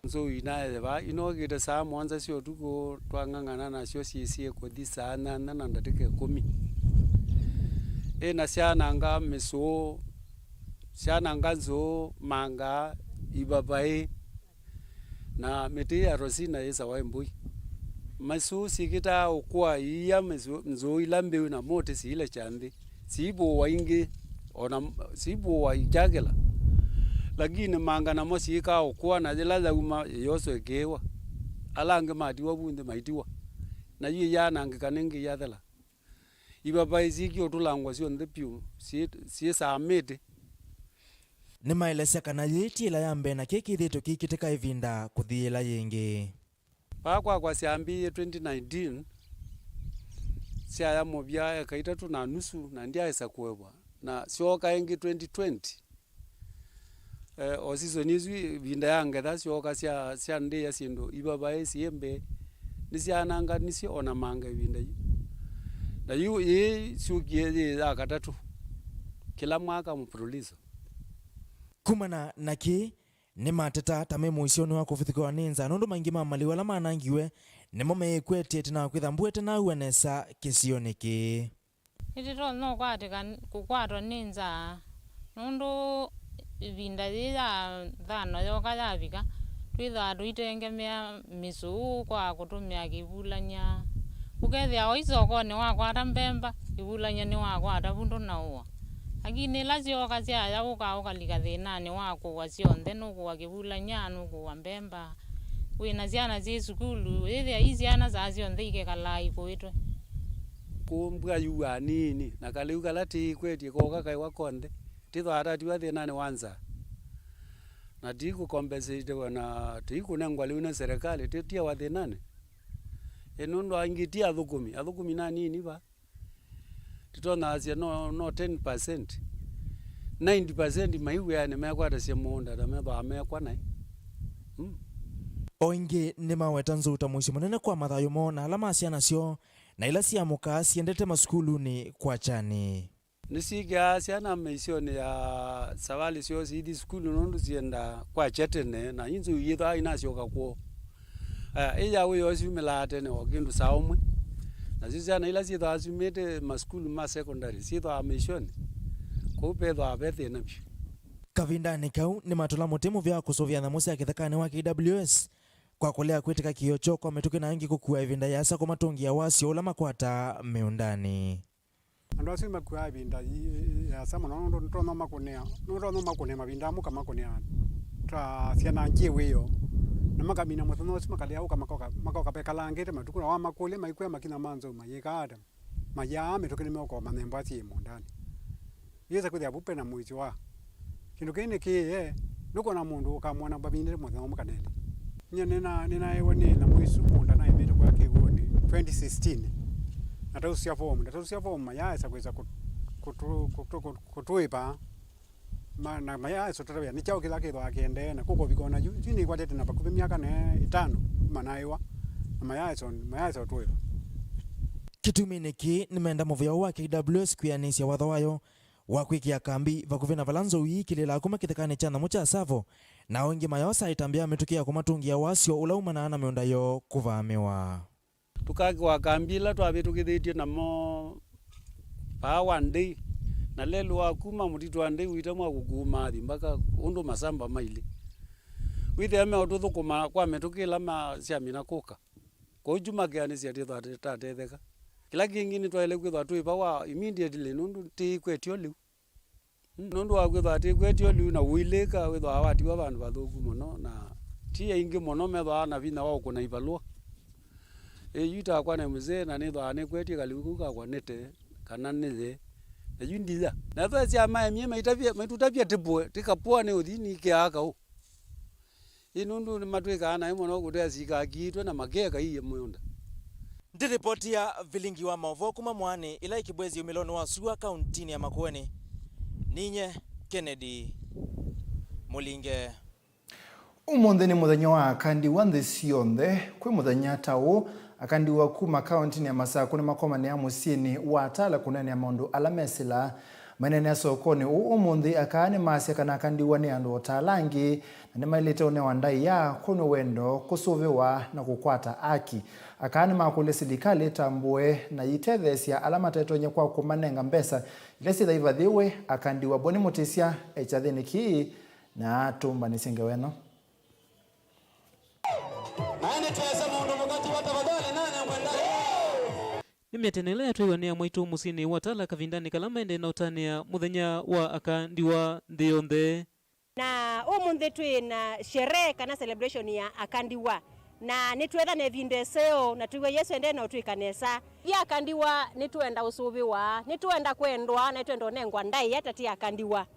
Nzou inaethĩwa inokĩte saa mũonza sya ũtukũ, twang'ang'ana nasyo syĩsie kũthi saa nyanya na ndatĩka ĩkũmi. Ĩ na syananga mĩsũũ, syananga nzũũ, manga, ivapaĩ, na mĩtĩ ya rosina yĩsawa ĩ mbũi. Mĩsũũ syĩkĩtaa ũkũa iia mĩsũ-, nzũũ ila mbĩu na mũtĩ siilekya nthĩ. Siivũwa ingĩ, o na m-, siivũwa ikyakĩla. Lakini manga namo siĩkaa ũkũa, na yĩla yauma, yĩyoswa ĩkĩĩwa. Ala angĩ matiwa vu nthĩ maitiwa. Na yu ĩyanangĩka nĩngĩ ĩyathela. Ivapaĩ syĩkie ũtũlangwa syonthe vyũ, syĩ-, syĩsaa mĩtĩ. Nĩmaelesya kana yĩĩ ti yĩla ya mbee na kĩĩ kĩthĩĩtwe kĩikĩtĩka ĩvinda kũthi yĩla yĩngĩ. Vaa kwakwa syambĩĩe twenty nineteen, syaya mũvya eka itatũ na nusu na ndyaaĩsa kũevwa, na syooka ĩngĩ twenty twenty. Eh, o season ĩsu ĩvinda ya ngetha syooka sya, sya ndĩa syĩndũ ivapaĩ syĩ mbee, nĩsyananganisye o na manga ĩvinda yu. Na yu yĩĩ syũkie yĩ ya katatũ kĩla mwaka mfululizo. Kumana na kĩĩ, nĩmateta ta me mũisyonĩ wa kũvithũkĩwa nĩ nzaa, nũndũ maingĩ ma malĩu ala manangiwe nĩmo meĩkwetye ĩtina wa kwĩtha mbua ĩtanaua nesa kĩsionĩ kĩĩ. Nĩtũtonya ũkwatĩka, kũkwatwa nĩ nzaa, nũndũ ĩvinda yĩĩ ya thano yoka yavika, twĩthĩawa tũitengemea mĩsũũ kwa kũtũmĩa kĩvulany'a. Ũkethĩa oĩ sokonĩ wakwata mbemba, kĩvulany'a nĩwakwata vu ndũnaũa. Lakini ĩla syooka syaya ũka ũkalika thĩnanĩ wa kũwa syonthe, nũkũwa kĩvulany'a, nũkũwa mbemba. Wĩ na syana syĩ sukulu, wĩthĩa i syana saa syonthe ikekalaa ikũĩtwe. Kũũ mbua yuaa nini, na kalĩu kala tĩikwetye kooka kaĩwa konthe, tĩthwaa tatiwa thĩnanĩ wa nzaa. Na tikũkompensatewa na tikũnengwa lĩu nĩ serikali, tĩtiawa thĩnanĩ. Ĩ nũndũ angĩ ti athũkũmi, athũkũmi na nini va. Tũtonyaasya no, no ten percent. Ninety percent mai wĩanĩ mekwatasya mũũnda na methwaa mekwa naĩ. Mm. O ĩngĩ nĩmaweta nzou ta mũisyo mũnene kwa mathayũ moo na ala ma syana syoo, na ila syamũkaa syendete masukulunĩ kwa kyani. Nĩsyĩkĩaa syana mĩisyonĩ ya savalĩ syoo siithi sukulu nũndũ syendaa kwakya tene, na yu nzou yĩthwaa inasyoka kwoo. Aya, ĩ ya wĩoo syumĩlaa tene o kĩndũ saa ũmwe. Nasyo syana ila syĩthwaa syumĩte masukulu ma secondary syĩthwaa mĩisyonĩ, kũu vethwaa ve thĩna vyũ. Kavindanĩ kau, nĩmatũla mũtĩ mũvea wa kũsũvĩa nyamũ sya kĩthekanĩ wa K W S kwa kũlea kwĩtĩka kĩĩo kyoo kwa mĩtũkĩ na angĩ kũkua ĩvinda yĩasa kũmatũngĩa wasyo ũla makwataa mĩũndanĩ. Andũ asu makuaa ĩvinda yi-, yĩasa mũno, nũndũ nũtonya ũmakũnĩa, nũtonya ũmakũnĩa mavinda amwe, kamakũnĩa ta syana ngĩ wĩoo, na makamina mũthenya ũsu, makalea ũka, makoka, makoka vekalangĩte matukũ, na wamakũlya maikwĩa makinya ma nzou mayĩkaa ata, mayaa mĩtũkĩ nĩmeũka o manyemba syĩ mũũndanĩ. Yĩsa kwĩthĩa vu pena mũisyo wa kĩndũ kĩĩ nĩ kĩĩ, nũkwona mũndũ ũkamwona vavindĩte mũthenya ũmwe kana elĩ. Nyie nĩna-, nĩnaewa nĩ nyamũ isu mũũnda naĩmĩte kũya kĩw'ũnĩ twenty sixteen. Natausya form, natausya form, mayaesa kwĩsa kũ-, kũtũ-, kũtũ-, kũtũ-, kũtũĩva. Ma-, na mayaesa ũtata wĩa nĩ kyaũ kĩla kĩthwaa kĩendee, na kũkũvika ona yu, yu nĩkwatĩte na vakuvĩ myaka ne ĩtano kuma naĩwa, na mayaesa, mayaesa ũtũĩva. Kĩtuminĩ kĩĩ, nĩmenda mũvĩa ũũ wa K W S kwĩanĩsya watho wayo wa kwĩkĩa kambi vakuvĩ na vala nzou iikilĩlaa kuma kĩthekanĩ kya nyamũ kya Tsavo, na o ĩngĩ mayoosa ĩtambya ya mĩtũkĩ ya kũmatũngĩa wasyo ũla umanaa na mĩũnda yoo kũvaamĩwa. Tũkakĩwa kambi ila twavĩtũkĩthĩtye namo vaa Wandei, na lelũ wa kuma mũtitũ wa Ndei ũitamwa kũkuma athi mbaka ũndũ masamba mailĩ. Wĩthĩa meũtũthũkũma kwa mĩtũkĩ ĩla ma-, syamina kũka. Kwoou kyu makeanĩsya twĩthwa tũtatetheka. Kĩla kĩngĩ nĩtwaĩle kwĩthwa twĩ vawa immediately nũndũ tĩikwetyo lĩu. Mm, nũndũ wa kwĩthwa tĩkwetyo lĩu na ũilĩka wĩthwaa watiwa vandũ vathũku mũno, na ti aingĩ mũno methwaa na vinya wa ũkũna ivalũa. Ĩ, yu takwa nĩ mzee na nĩthwaa nĩkwetye kalĩu kau kakwa nĩte kana nĩye. Na yu ndiya. Na ethwa sya maemie maitavye, maitũtavya tĩpũe, tĩkapũa nĩ ũthi nĩkĩaa kaũ. Ĩ nũndũ nĩmatwĩkaa naĩ mũno kũtea sikakiitwe na makeka iye mũũnda. Ndĩripoti ya vilingi wa maũvoo kuma Mwaanĩ ĩla ĩkĩbwezi ũmĩlonĩ wa sua kauntinĩ ya Makueni. Ninye Kennedy Mũlinge. Ũmũnthĩ nĩ mũthenya wa akandiwa nthĩ syonthe. Kwĩ mũthenya ta ũũ, akandiwa kuma kauntinĩ ya Masakũ nĩmakomanĩa mũsyĩnĩ wa Tala kũneenea maũndũ ala mesĩlaa. Maineenea sokonĩ ũũ ũmũnthĩ, akaa nĩmaasya kana akandiwa nĩ andũ o ta ala angĩ, na nĩmaĩlĩte ũnewa ndaĩa, kwonw'a wendo, kũsũvĩwa, na kũkwata aki. Akaa nĩmakũlya silikalĩ ĩtambũe na yĩtetheesya ala matetonya kwa kũmanenga mbesa ila syĩtha ivathĩwe. Akandiwa Boni Mũtĩsya e kyathĩnĩ kĩĩ na atũmbanĩsye ngewa ĩno. Naĩ nĩtwesa mũndũ mũkatiwa tafadhali, nane ngwenda. Nĩ mĩatĩanĩo ĩla yatwaiwe nĩ amwaitũ mũsyĩnĩ wa Tala kavindanĩ kala maendee na ũtanĩa mũthenya wa akandiwa nthĩ yonthe. Na ũmũnthĩ twĩ na sherehe kana celebration ya akandiwa. Na nĩtwetha na ĩvinda ĩseo, na twĩw'a Yesũ endee na ũtwĩka nesa. Ithyĩ akandiwa nĩtwenda ũsũvĩwa, nĩtwenda kwendwa, na nĩtwenda ũnengwa ndaĩa ta tĩ akandiwa.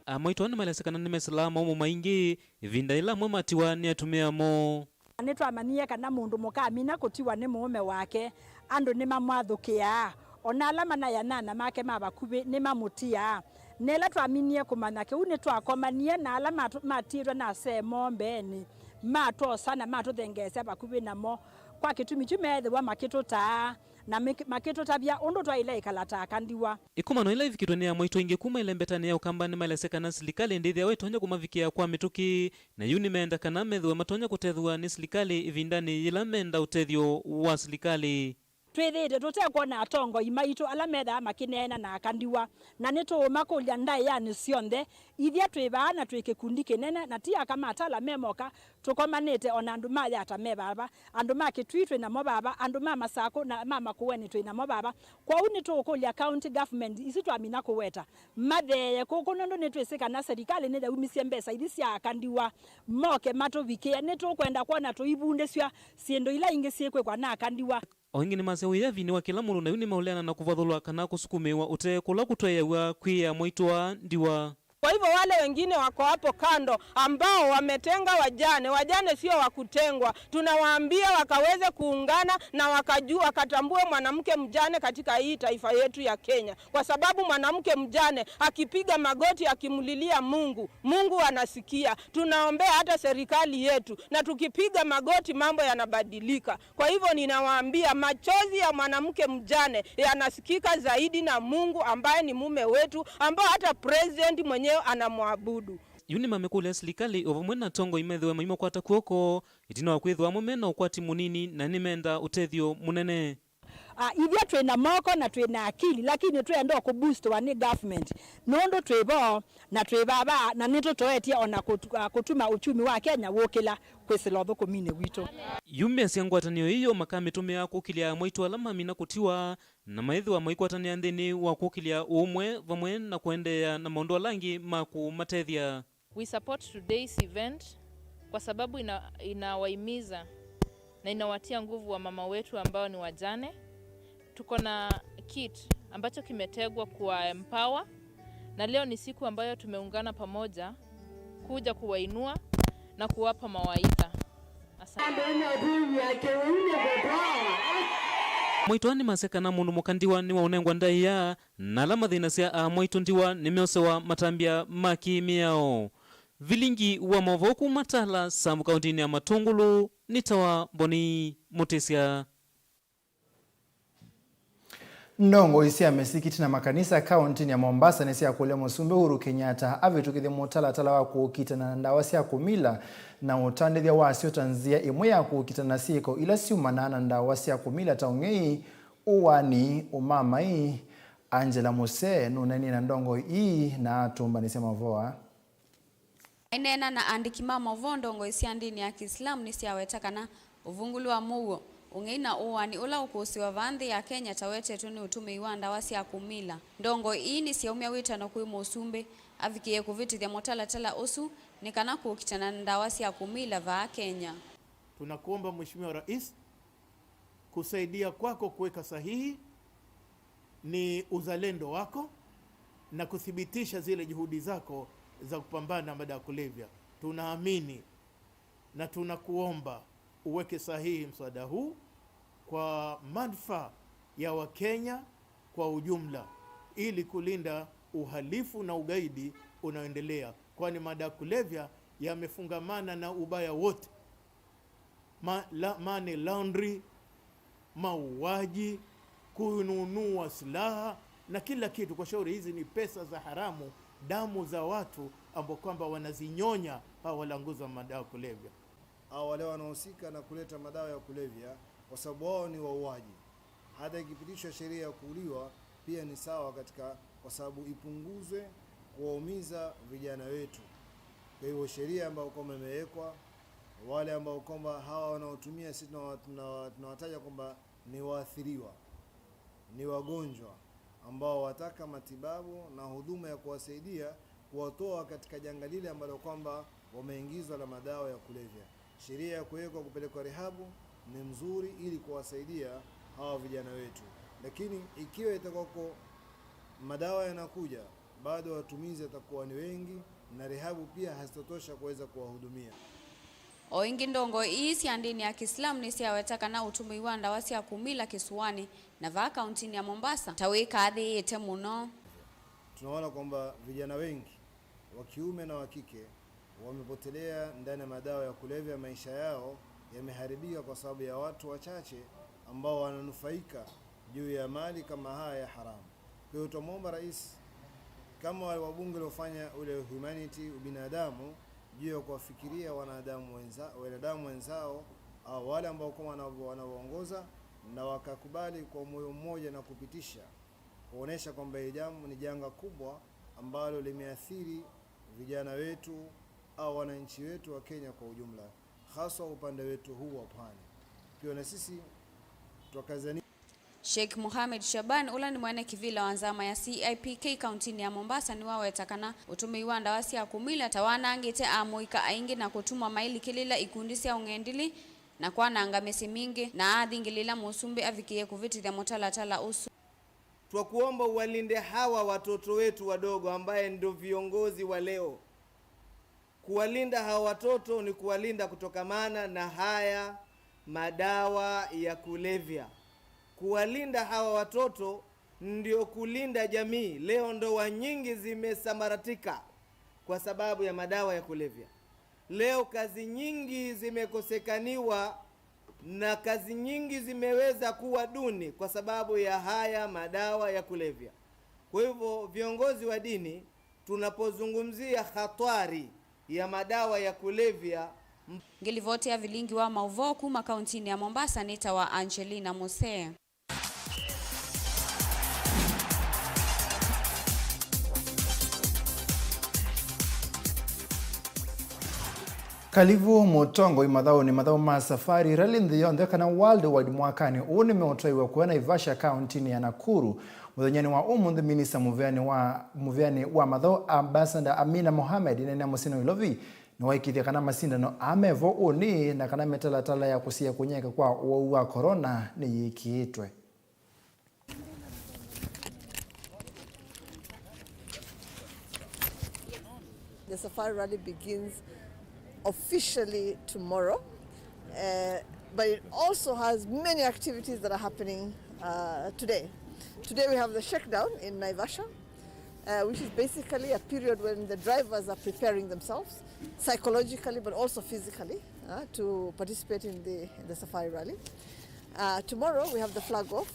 Amwaitũ aa nĩmaelesya kana nĩmesĩlaa maũmũ maingĩ ĩvinda yĩla amwe matiwa nĩ atumĩa moo. Na nĩtwamanyie kana mũndũ mũka amina kũtiwa nĩ mũũme wake, andũ nĩmamwathũkĩaa. O na ala manaĩ anana make ma vakuvĩ nĩmamũtiaa. Na ĩla twaminie kũmanya kĩu, nĩtwakomanie na ala matu-, matiĩtwe na asee moo mbeenĩ, matwosa na matũthengeesya vakuvĩ namo. Kwa kĩtumi kyu meethĩwa makĩtũtaa na mĩk-, makĩtũtavya ũndũ twaĩle ĩkala ta akandiwa. Ĩkomano ĩla ĩvikĩtwe nĩ amwaitũ aingĩ kuma ĩlembetanĩ ya Ũkamba nĩmaelesya kana silikalĩ ndĩthĩawa ĩtonya kũmavikĩa kwa mĩtũkĩ, na yu nĩmeenda kana methĩwe matonya kũtethw'a nĩ silikalĩ ĩvindanĩ yĩla menda ũtethyo wa silikalĩ. Twĩthĩĩtwe tũtekwona atongoi maitũ ala methaa makĩneena na akandiwa, na nĩtũũmakũlya ndaĩanĩ syonthe. Ithyĩ twĩ vaa na twĩ kĩkundi kĩnene, na ti aka ma Tala me moka, tũkomanĩte o na andũ ma Yata me vava, andũ ma Kĩtui twĩ namo vava, andũ ma Masakũ na ma Makueni twĩ namo vava. Kwoou nĩtũũkũlya county government isu twamina kũweta matheeye kũkũ, nũndũ nĩtwĩsĩ kana silikalĩ nĩyaumisye mbesa ithi sya akandiwa moke matũvikĩe. Nĩtũkwenda kwona tũivundĩsw'a syĩndũ ila ingĩ syĩkwĩkwa na akandiwa. O ĩngĩ nĩmasya wĩyavinĩ wa kĩla mũndũ, na yu nĩmaũleana na kũvathũlwa kana kũsukumĩĩwa ũtee kũla kũtwaĩawa kwĩ amwaitũ aa ndiwa. Kwa hivyo wale wengine wako hapo kando ambao wametenga wajane, wajane sio wa kutengwa, tunawaambia wakaweze kuungana na wakajua, wakatambue mwanamke mjane katika hii taifa yetu ya Kenya, kwa sababu mwanamke mjane akipiga magoti akimlilia Mungu, Mungu anasikia. Tunaombea hata serikali yetu, na tukipiga magoti mambo yanabadilika. Kwa hivyo ninawaambia, machozi ya mwanamke mjane yanasikika zaidi na Mungu ambaye ni mume wetu, ambao hata president mwenyewe anamwabudu. Yu nĩmamĩkũlya silikalĩ o vamwe na atongoi methĩwe maimakwata kw'oko, ĩtina wa kwĩthĩwa amwe mena ũkwati mũnini na nĩmenda ũtethyo mũnene. Ah, ithyĩ twĩ na moko na twĩ na akili, lakini twĩenda kũboostwa nĩ government, nũndũ twĩ vo na twĩ vava, na nĩtũtoetye ona kũtu-, ah, kũtuma uchumi wa Kenya wũkĩla kwĩsĩla ũthũkũminĩ witũ. Yu measya ngwatanĩo ĩyo makamĩtũmĩa kũkĩlya amwaitũ ala mamina kũtiwa, na maĩthĩwa maikwatanĩa nthĩnĩ wa kũkĩlya ũũmwe vamwe na kũendeea na maũndũ ala angĩ ma kũmatethya. We support today's event kwa sababu ina-, inawahimiza na inawatia nguvu wamama wetu ambao ni wajane. Tuko na kit ambacho kimetegwa kuwa empower, na leo ni siku ambayo tumeungana pamoja kuja kuwainua na kuwapa mawaidha. Asante. Andũ nĩ ũtwĩw'a kĩwĩu nĩ kũtwaa. Mwaitũ nĩmasya kana mũndũ mũka ndiwa nĩwaũnengwa ndaĩa, na ala mathĩnasya aamwaitũ ndiwa nĩmeosewa matambya ma kĩ-mĩao. Vilingi wa maũvoo kuma Tala, Sambu kaũntĩnĩ ya Matũngũlũ, nĩ tawa Mboni Mũtĩsya. Ndongoi sya mĩsikiti na makanisa kaũntĩnĩ ya Mombasa nĩsyakũlya Mũsumbĩ Uhuru Kenyatta avĩtũkĩthye mũtalatala wa kũkitana na ndawa sya kũmila na ũtandĩthya wasyo ta nzĩa ĩmwe ya kũkitana na syĩko ila syumanaa na ndawa sya kũmila ta ũng'ei, ũwani, ũmamai. Angela Muse nũnenie na ndongoi ii na atũmbanĩsya maũvoo aa. Aineena na aandĩki ma maũvoo, ndongoi sya ndĩni ya Kĩislamu nĩsyaweta kana ũvungũlu wa mũuo, ũng'ei na ũaani ũla ũkũsĩĩwa vaa nthĩ ya Kenya ta wetetwe nĩ ũtũmĩi wa ndawa sya kũmila. Ndongoi ii nĩsyaumya wĩtano kwĩ Mũsumbĩ avikĩĩe kũvĩtĩthya mũtalatala ũsu nĩ kana kũkitana na ndawa sya kũmila vaa Kenya. Tunakuomba Mheshimiwa Rais, kusaidia kwako kuweka sahihi ni uzalendo wako na kuthibitisha zile juhudi zako za kupambana na madawa ya kulevya. Tunaamini na tunakuomba uweke sahihi mswada huu kwa manufaa ya Wakenya kwa ujumla, ili kulinda uhalifu na ugaidi unaoendelea, kwani madawa ya kulevya yamefungamana na ubaya wote. Ma-, la-, money laundry, mauaji, kununua silaha na kila kitu. Kwa shauri, hizi ni pesa za haramu, damu za watu ambao kwamba wanazinyonya hawa walanguzi wa madawa ya kulevya. Au wale wanaohusika na kuleta madawa ya kulevya, kwa sababu wao ni wauaji. Hata ikipitishwa sheria ya kuuliwa, pia ni sawa katika, kwa sababu ipunguzwe kuwaumiza vijana wetu. Kwa hivyo, sheria ambayo kwamba imewekwa, wale ambao kwamba hawa wanaotumia, sisi tunawa-, tunawa-, tunawataja kwamba ni waathiriwa, ni wagonjwa ambao wataka matibabu na huduma ya kuwasaidia kuwatoa katika janga lile ambalo kwamba wameingizwa la madawa ya kulevya. Sheria ya kuwekwa kupelekwa rehabu ni mzuri ili kuwasaidia hawa vijana wetu, lakini ikiwa itakuwako madawa yanakuja, bado watumizi watakuwa ni wengi na rehabu pia hazitotosha kuweza kuwahudumia. O ĩngĩ, ndongoi ii sya ndĩni ya Kĩislamu nĩsyaweta kana ũtũmĩi wa ndawa sya kũmila kĩsũanĩ na vaa kaũntĩnĩ ya Mombasa ta wĩkathĩĩte mũno. Tunaona kwamba vijana wengi wa kiume na wa kike wamepotelea ndani ya madawa ya kulevya, maisha yao yameharibika kwa sababu ya watu wachache ambao wananufaika juu ya mali kama haya ya haramu. Kwa hiyo, tutamwomba Rais, kama wale wabunge waliofanya ule humanity, ubinadamu, juu ya kuwafikiria wanadamu wenza-, wanadamu wenzao, au wale ambao kwamba wana-, wanawaongoza, na wakakubali kwa moyo mmoja na kupitisha, kuonesha kwamba hili jambo ni janga kubwa ambalo limeathiri vijana wetu au wananchi wetu wa Kenya kwa ujumla, haswa upande wetu huu wa pwani. Pia na sisi twakazania. Sheikh Mohamed Shaban, ũla nĩ mwene kĩvĩla wa nzama ya C I P K kaũntĩnĩ ya Mombasa, nĩwaweta kana ũtũmĩi wa ndawa sya kũmila ta wanangĩte amũika aingĩ na kũtuma mailikĩlĩla ikundi sya ũng'endili na kwananga mĩsyĩ mingĩ, na athingĩlĩla mũsumbĩ avikĩĩe kũvĩtĩthya mũtalatala ũsu. Twakuomba uwalinde hawa watoto wetu wadogo ambaye ndio viongozi wa leo. Kuwalinda hawa watoto ni kuwalinda kutokamana na haya madawa ya kulevya. Kuwalinda hawa watoto ndio kulinda jamii. Leo ndoa nyingi zimesambaratika kwa sababu ya madawa ya kulevya. Leo kazi nyingi zimekosekaniwa na kazi nyingi zimeweza kuwa duni kwa sababu ya haya madawa ya kulevya. Kwa hivyo, viongozi wa dini, tunapozungumzia hatari ya madawa ya kulevya, m- Ngĩlivoti ya vilingi wa maũvoo kuma kauntinĩ ya Mombasa nĩtawa Angelina Musee. Kalivu mũtongoi mathaũnĩ, mathaũ ma Safari Rally nthĩ yonthe kana Worldwide mwakanĩ ũũ nĩmeũtwaiwe kũya Naivasha kauntinĩ ya Nakuru. Mũthenyanĩ wa ũmũnthĩ, minista mũvĩanĩ wa, mũvĩanĩ wa mathaũ Ambassador Amina Mohamed nene mũsyĩ Nairobi nĩwaĩkĩĩthya kana masindano aa me vo ũnĩ na kana mĩtalatala ya kũsiĩĩa kũnyaĩĩka kwa ũwau wa corona nĩyĩkĩĩtwe. The Safari Rally begins officially tomorrow, uh, but it also has many activities that are happening uh, today. Today we have the shakedown in Naivasha, uh, which is basically a period when the drivers are preparing themselves psychologically but also physically uh, to participate in the, in the Safari Rally. Uh, tomorrow we have the flag off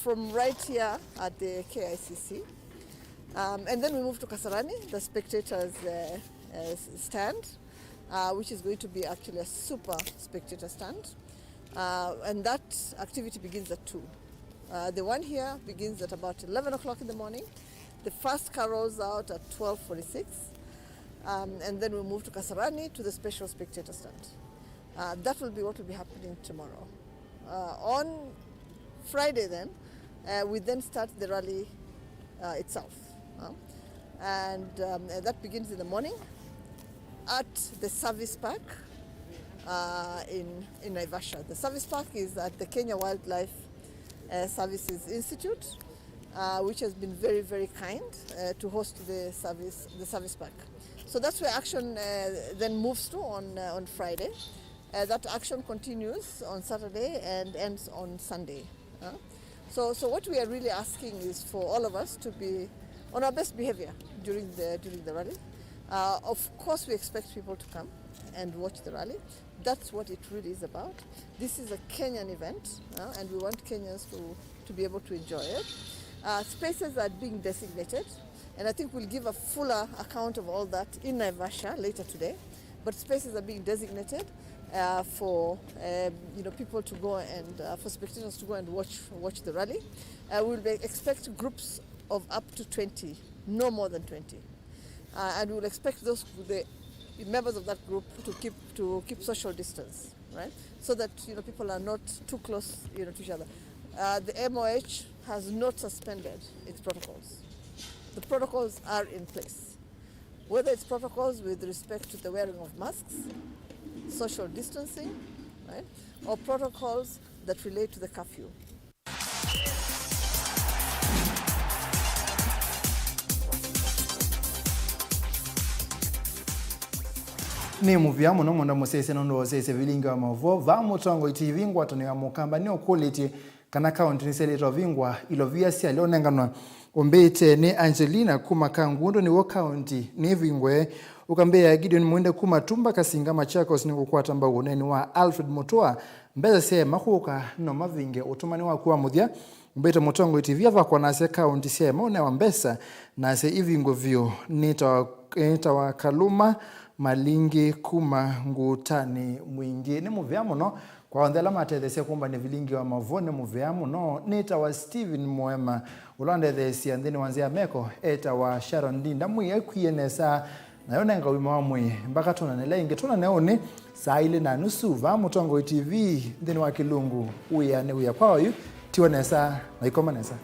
from right here at the K I C C. Um, and then we move to Kasarani, the spectators' uh, uh, stand, uh, which is going to be actually a super spectator stand. Uh, and that activity begins at two. Uh, the one here begins at about eleven o'clock in the morning. The first car rolls out at twelve forty-six. Um, and then we move to Kasarani to the special spectator stand. Uh, that will be what will be happening tomorrow. Uh, on Friday, then, uh, we then start the rally uh, itself. Uh, and um, uh, that begins in the morning at the Service Park uh, in, in Naivasha. The Service Park is at the Kenya Wildlife uh, Services Institute, uh, which has been very, very kind uh, to host the service, the service park. So that's where action uh, then moves to on, uh, on Friday. Uh, that action continues on Saturday and ends on Sunday. Uh, so, so what we are really asking is for all of us to be on our best behavior during the, during the rally. Uh, of course, we expect people to come and watch the rally. That's what it really is about. This is a Kenyan event, uh, and we want Kenyans to, to be able to enjoy it. Uh, spaces are being designated, and I think we'll give a fuller account of all that in Naivasha later today. But spaces are being designated uh, for um, you know, people to go and uh, for spectators to go and watch watch the rally. Uh, we'll be, expect groups of up to twenty, no more than twenty. Uh, and we'll expect those the members of that group to keep to keep social distance, right? So that, you know, people are not too close, you know, to each other. Uh, the M O H has not suspended its protocols. The protocols are in place. Whether it's protocols with respect to the wearing of masks, social distancing, right, or protocols that relate to the curfew. Nĩ mũvea mũno mũndũ mũsyaĩĩsya nũndũ wa ũsyaĩĩsya vilingi wa maũvoo vaa Mũtongoi T V. Ngwatanĩo ya Mũkamba nĩũkũlĩtye kana kaũntĩ nĩsyaĩlĩte ũvingwa ilovia syaĩle ũnenganwa. Ũmbĩte nĩ Angelina kuma Kangundo nĩw'o kaũntĩ nĩvingwe. Ũkambĩa Gideon Mwende kuma Tumba Kasinga Machakos nĩkũkwata mbau ũneeni wa Alfred Mũtũa. Mbesa syaema kũka no mavinge ũtũmani waku wa mũthya. Ũmbĩte Mũtongoi T V avakwa nasya kaũntĩ syaema ũnewa mbesa nasya ivingwe vyũ. Nĩtawa, nĩtawa Kaluma Malingi kuma Ngutani Mwingi. Nĩ mũvea mũno kwa onthe ala matetheesya kũmbany'a vilingi wa maũvoo. Nĩ mũvea mũno. Nĩtawa Steven Mũema, ũla wandetheesya nthĩnĩ wa nzĩa ya meko etawa Sharon Ndinda. Mwĩai akwie nesa, nayo nenga ũima wa mwĩĩ. Mbaka twonane ĩla ĩngĩ, twonane ũnĩ saa ilĩ na nusu vaa Mũtongoi T V nthĩnĩ wa Kĩlungu. Wĩa nĩ wĩa kwa oyu. Tiwa nesa na ikoma nesa.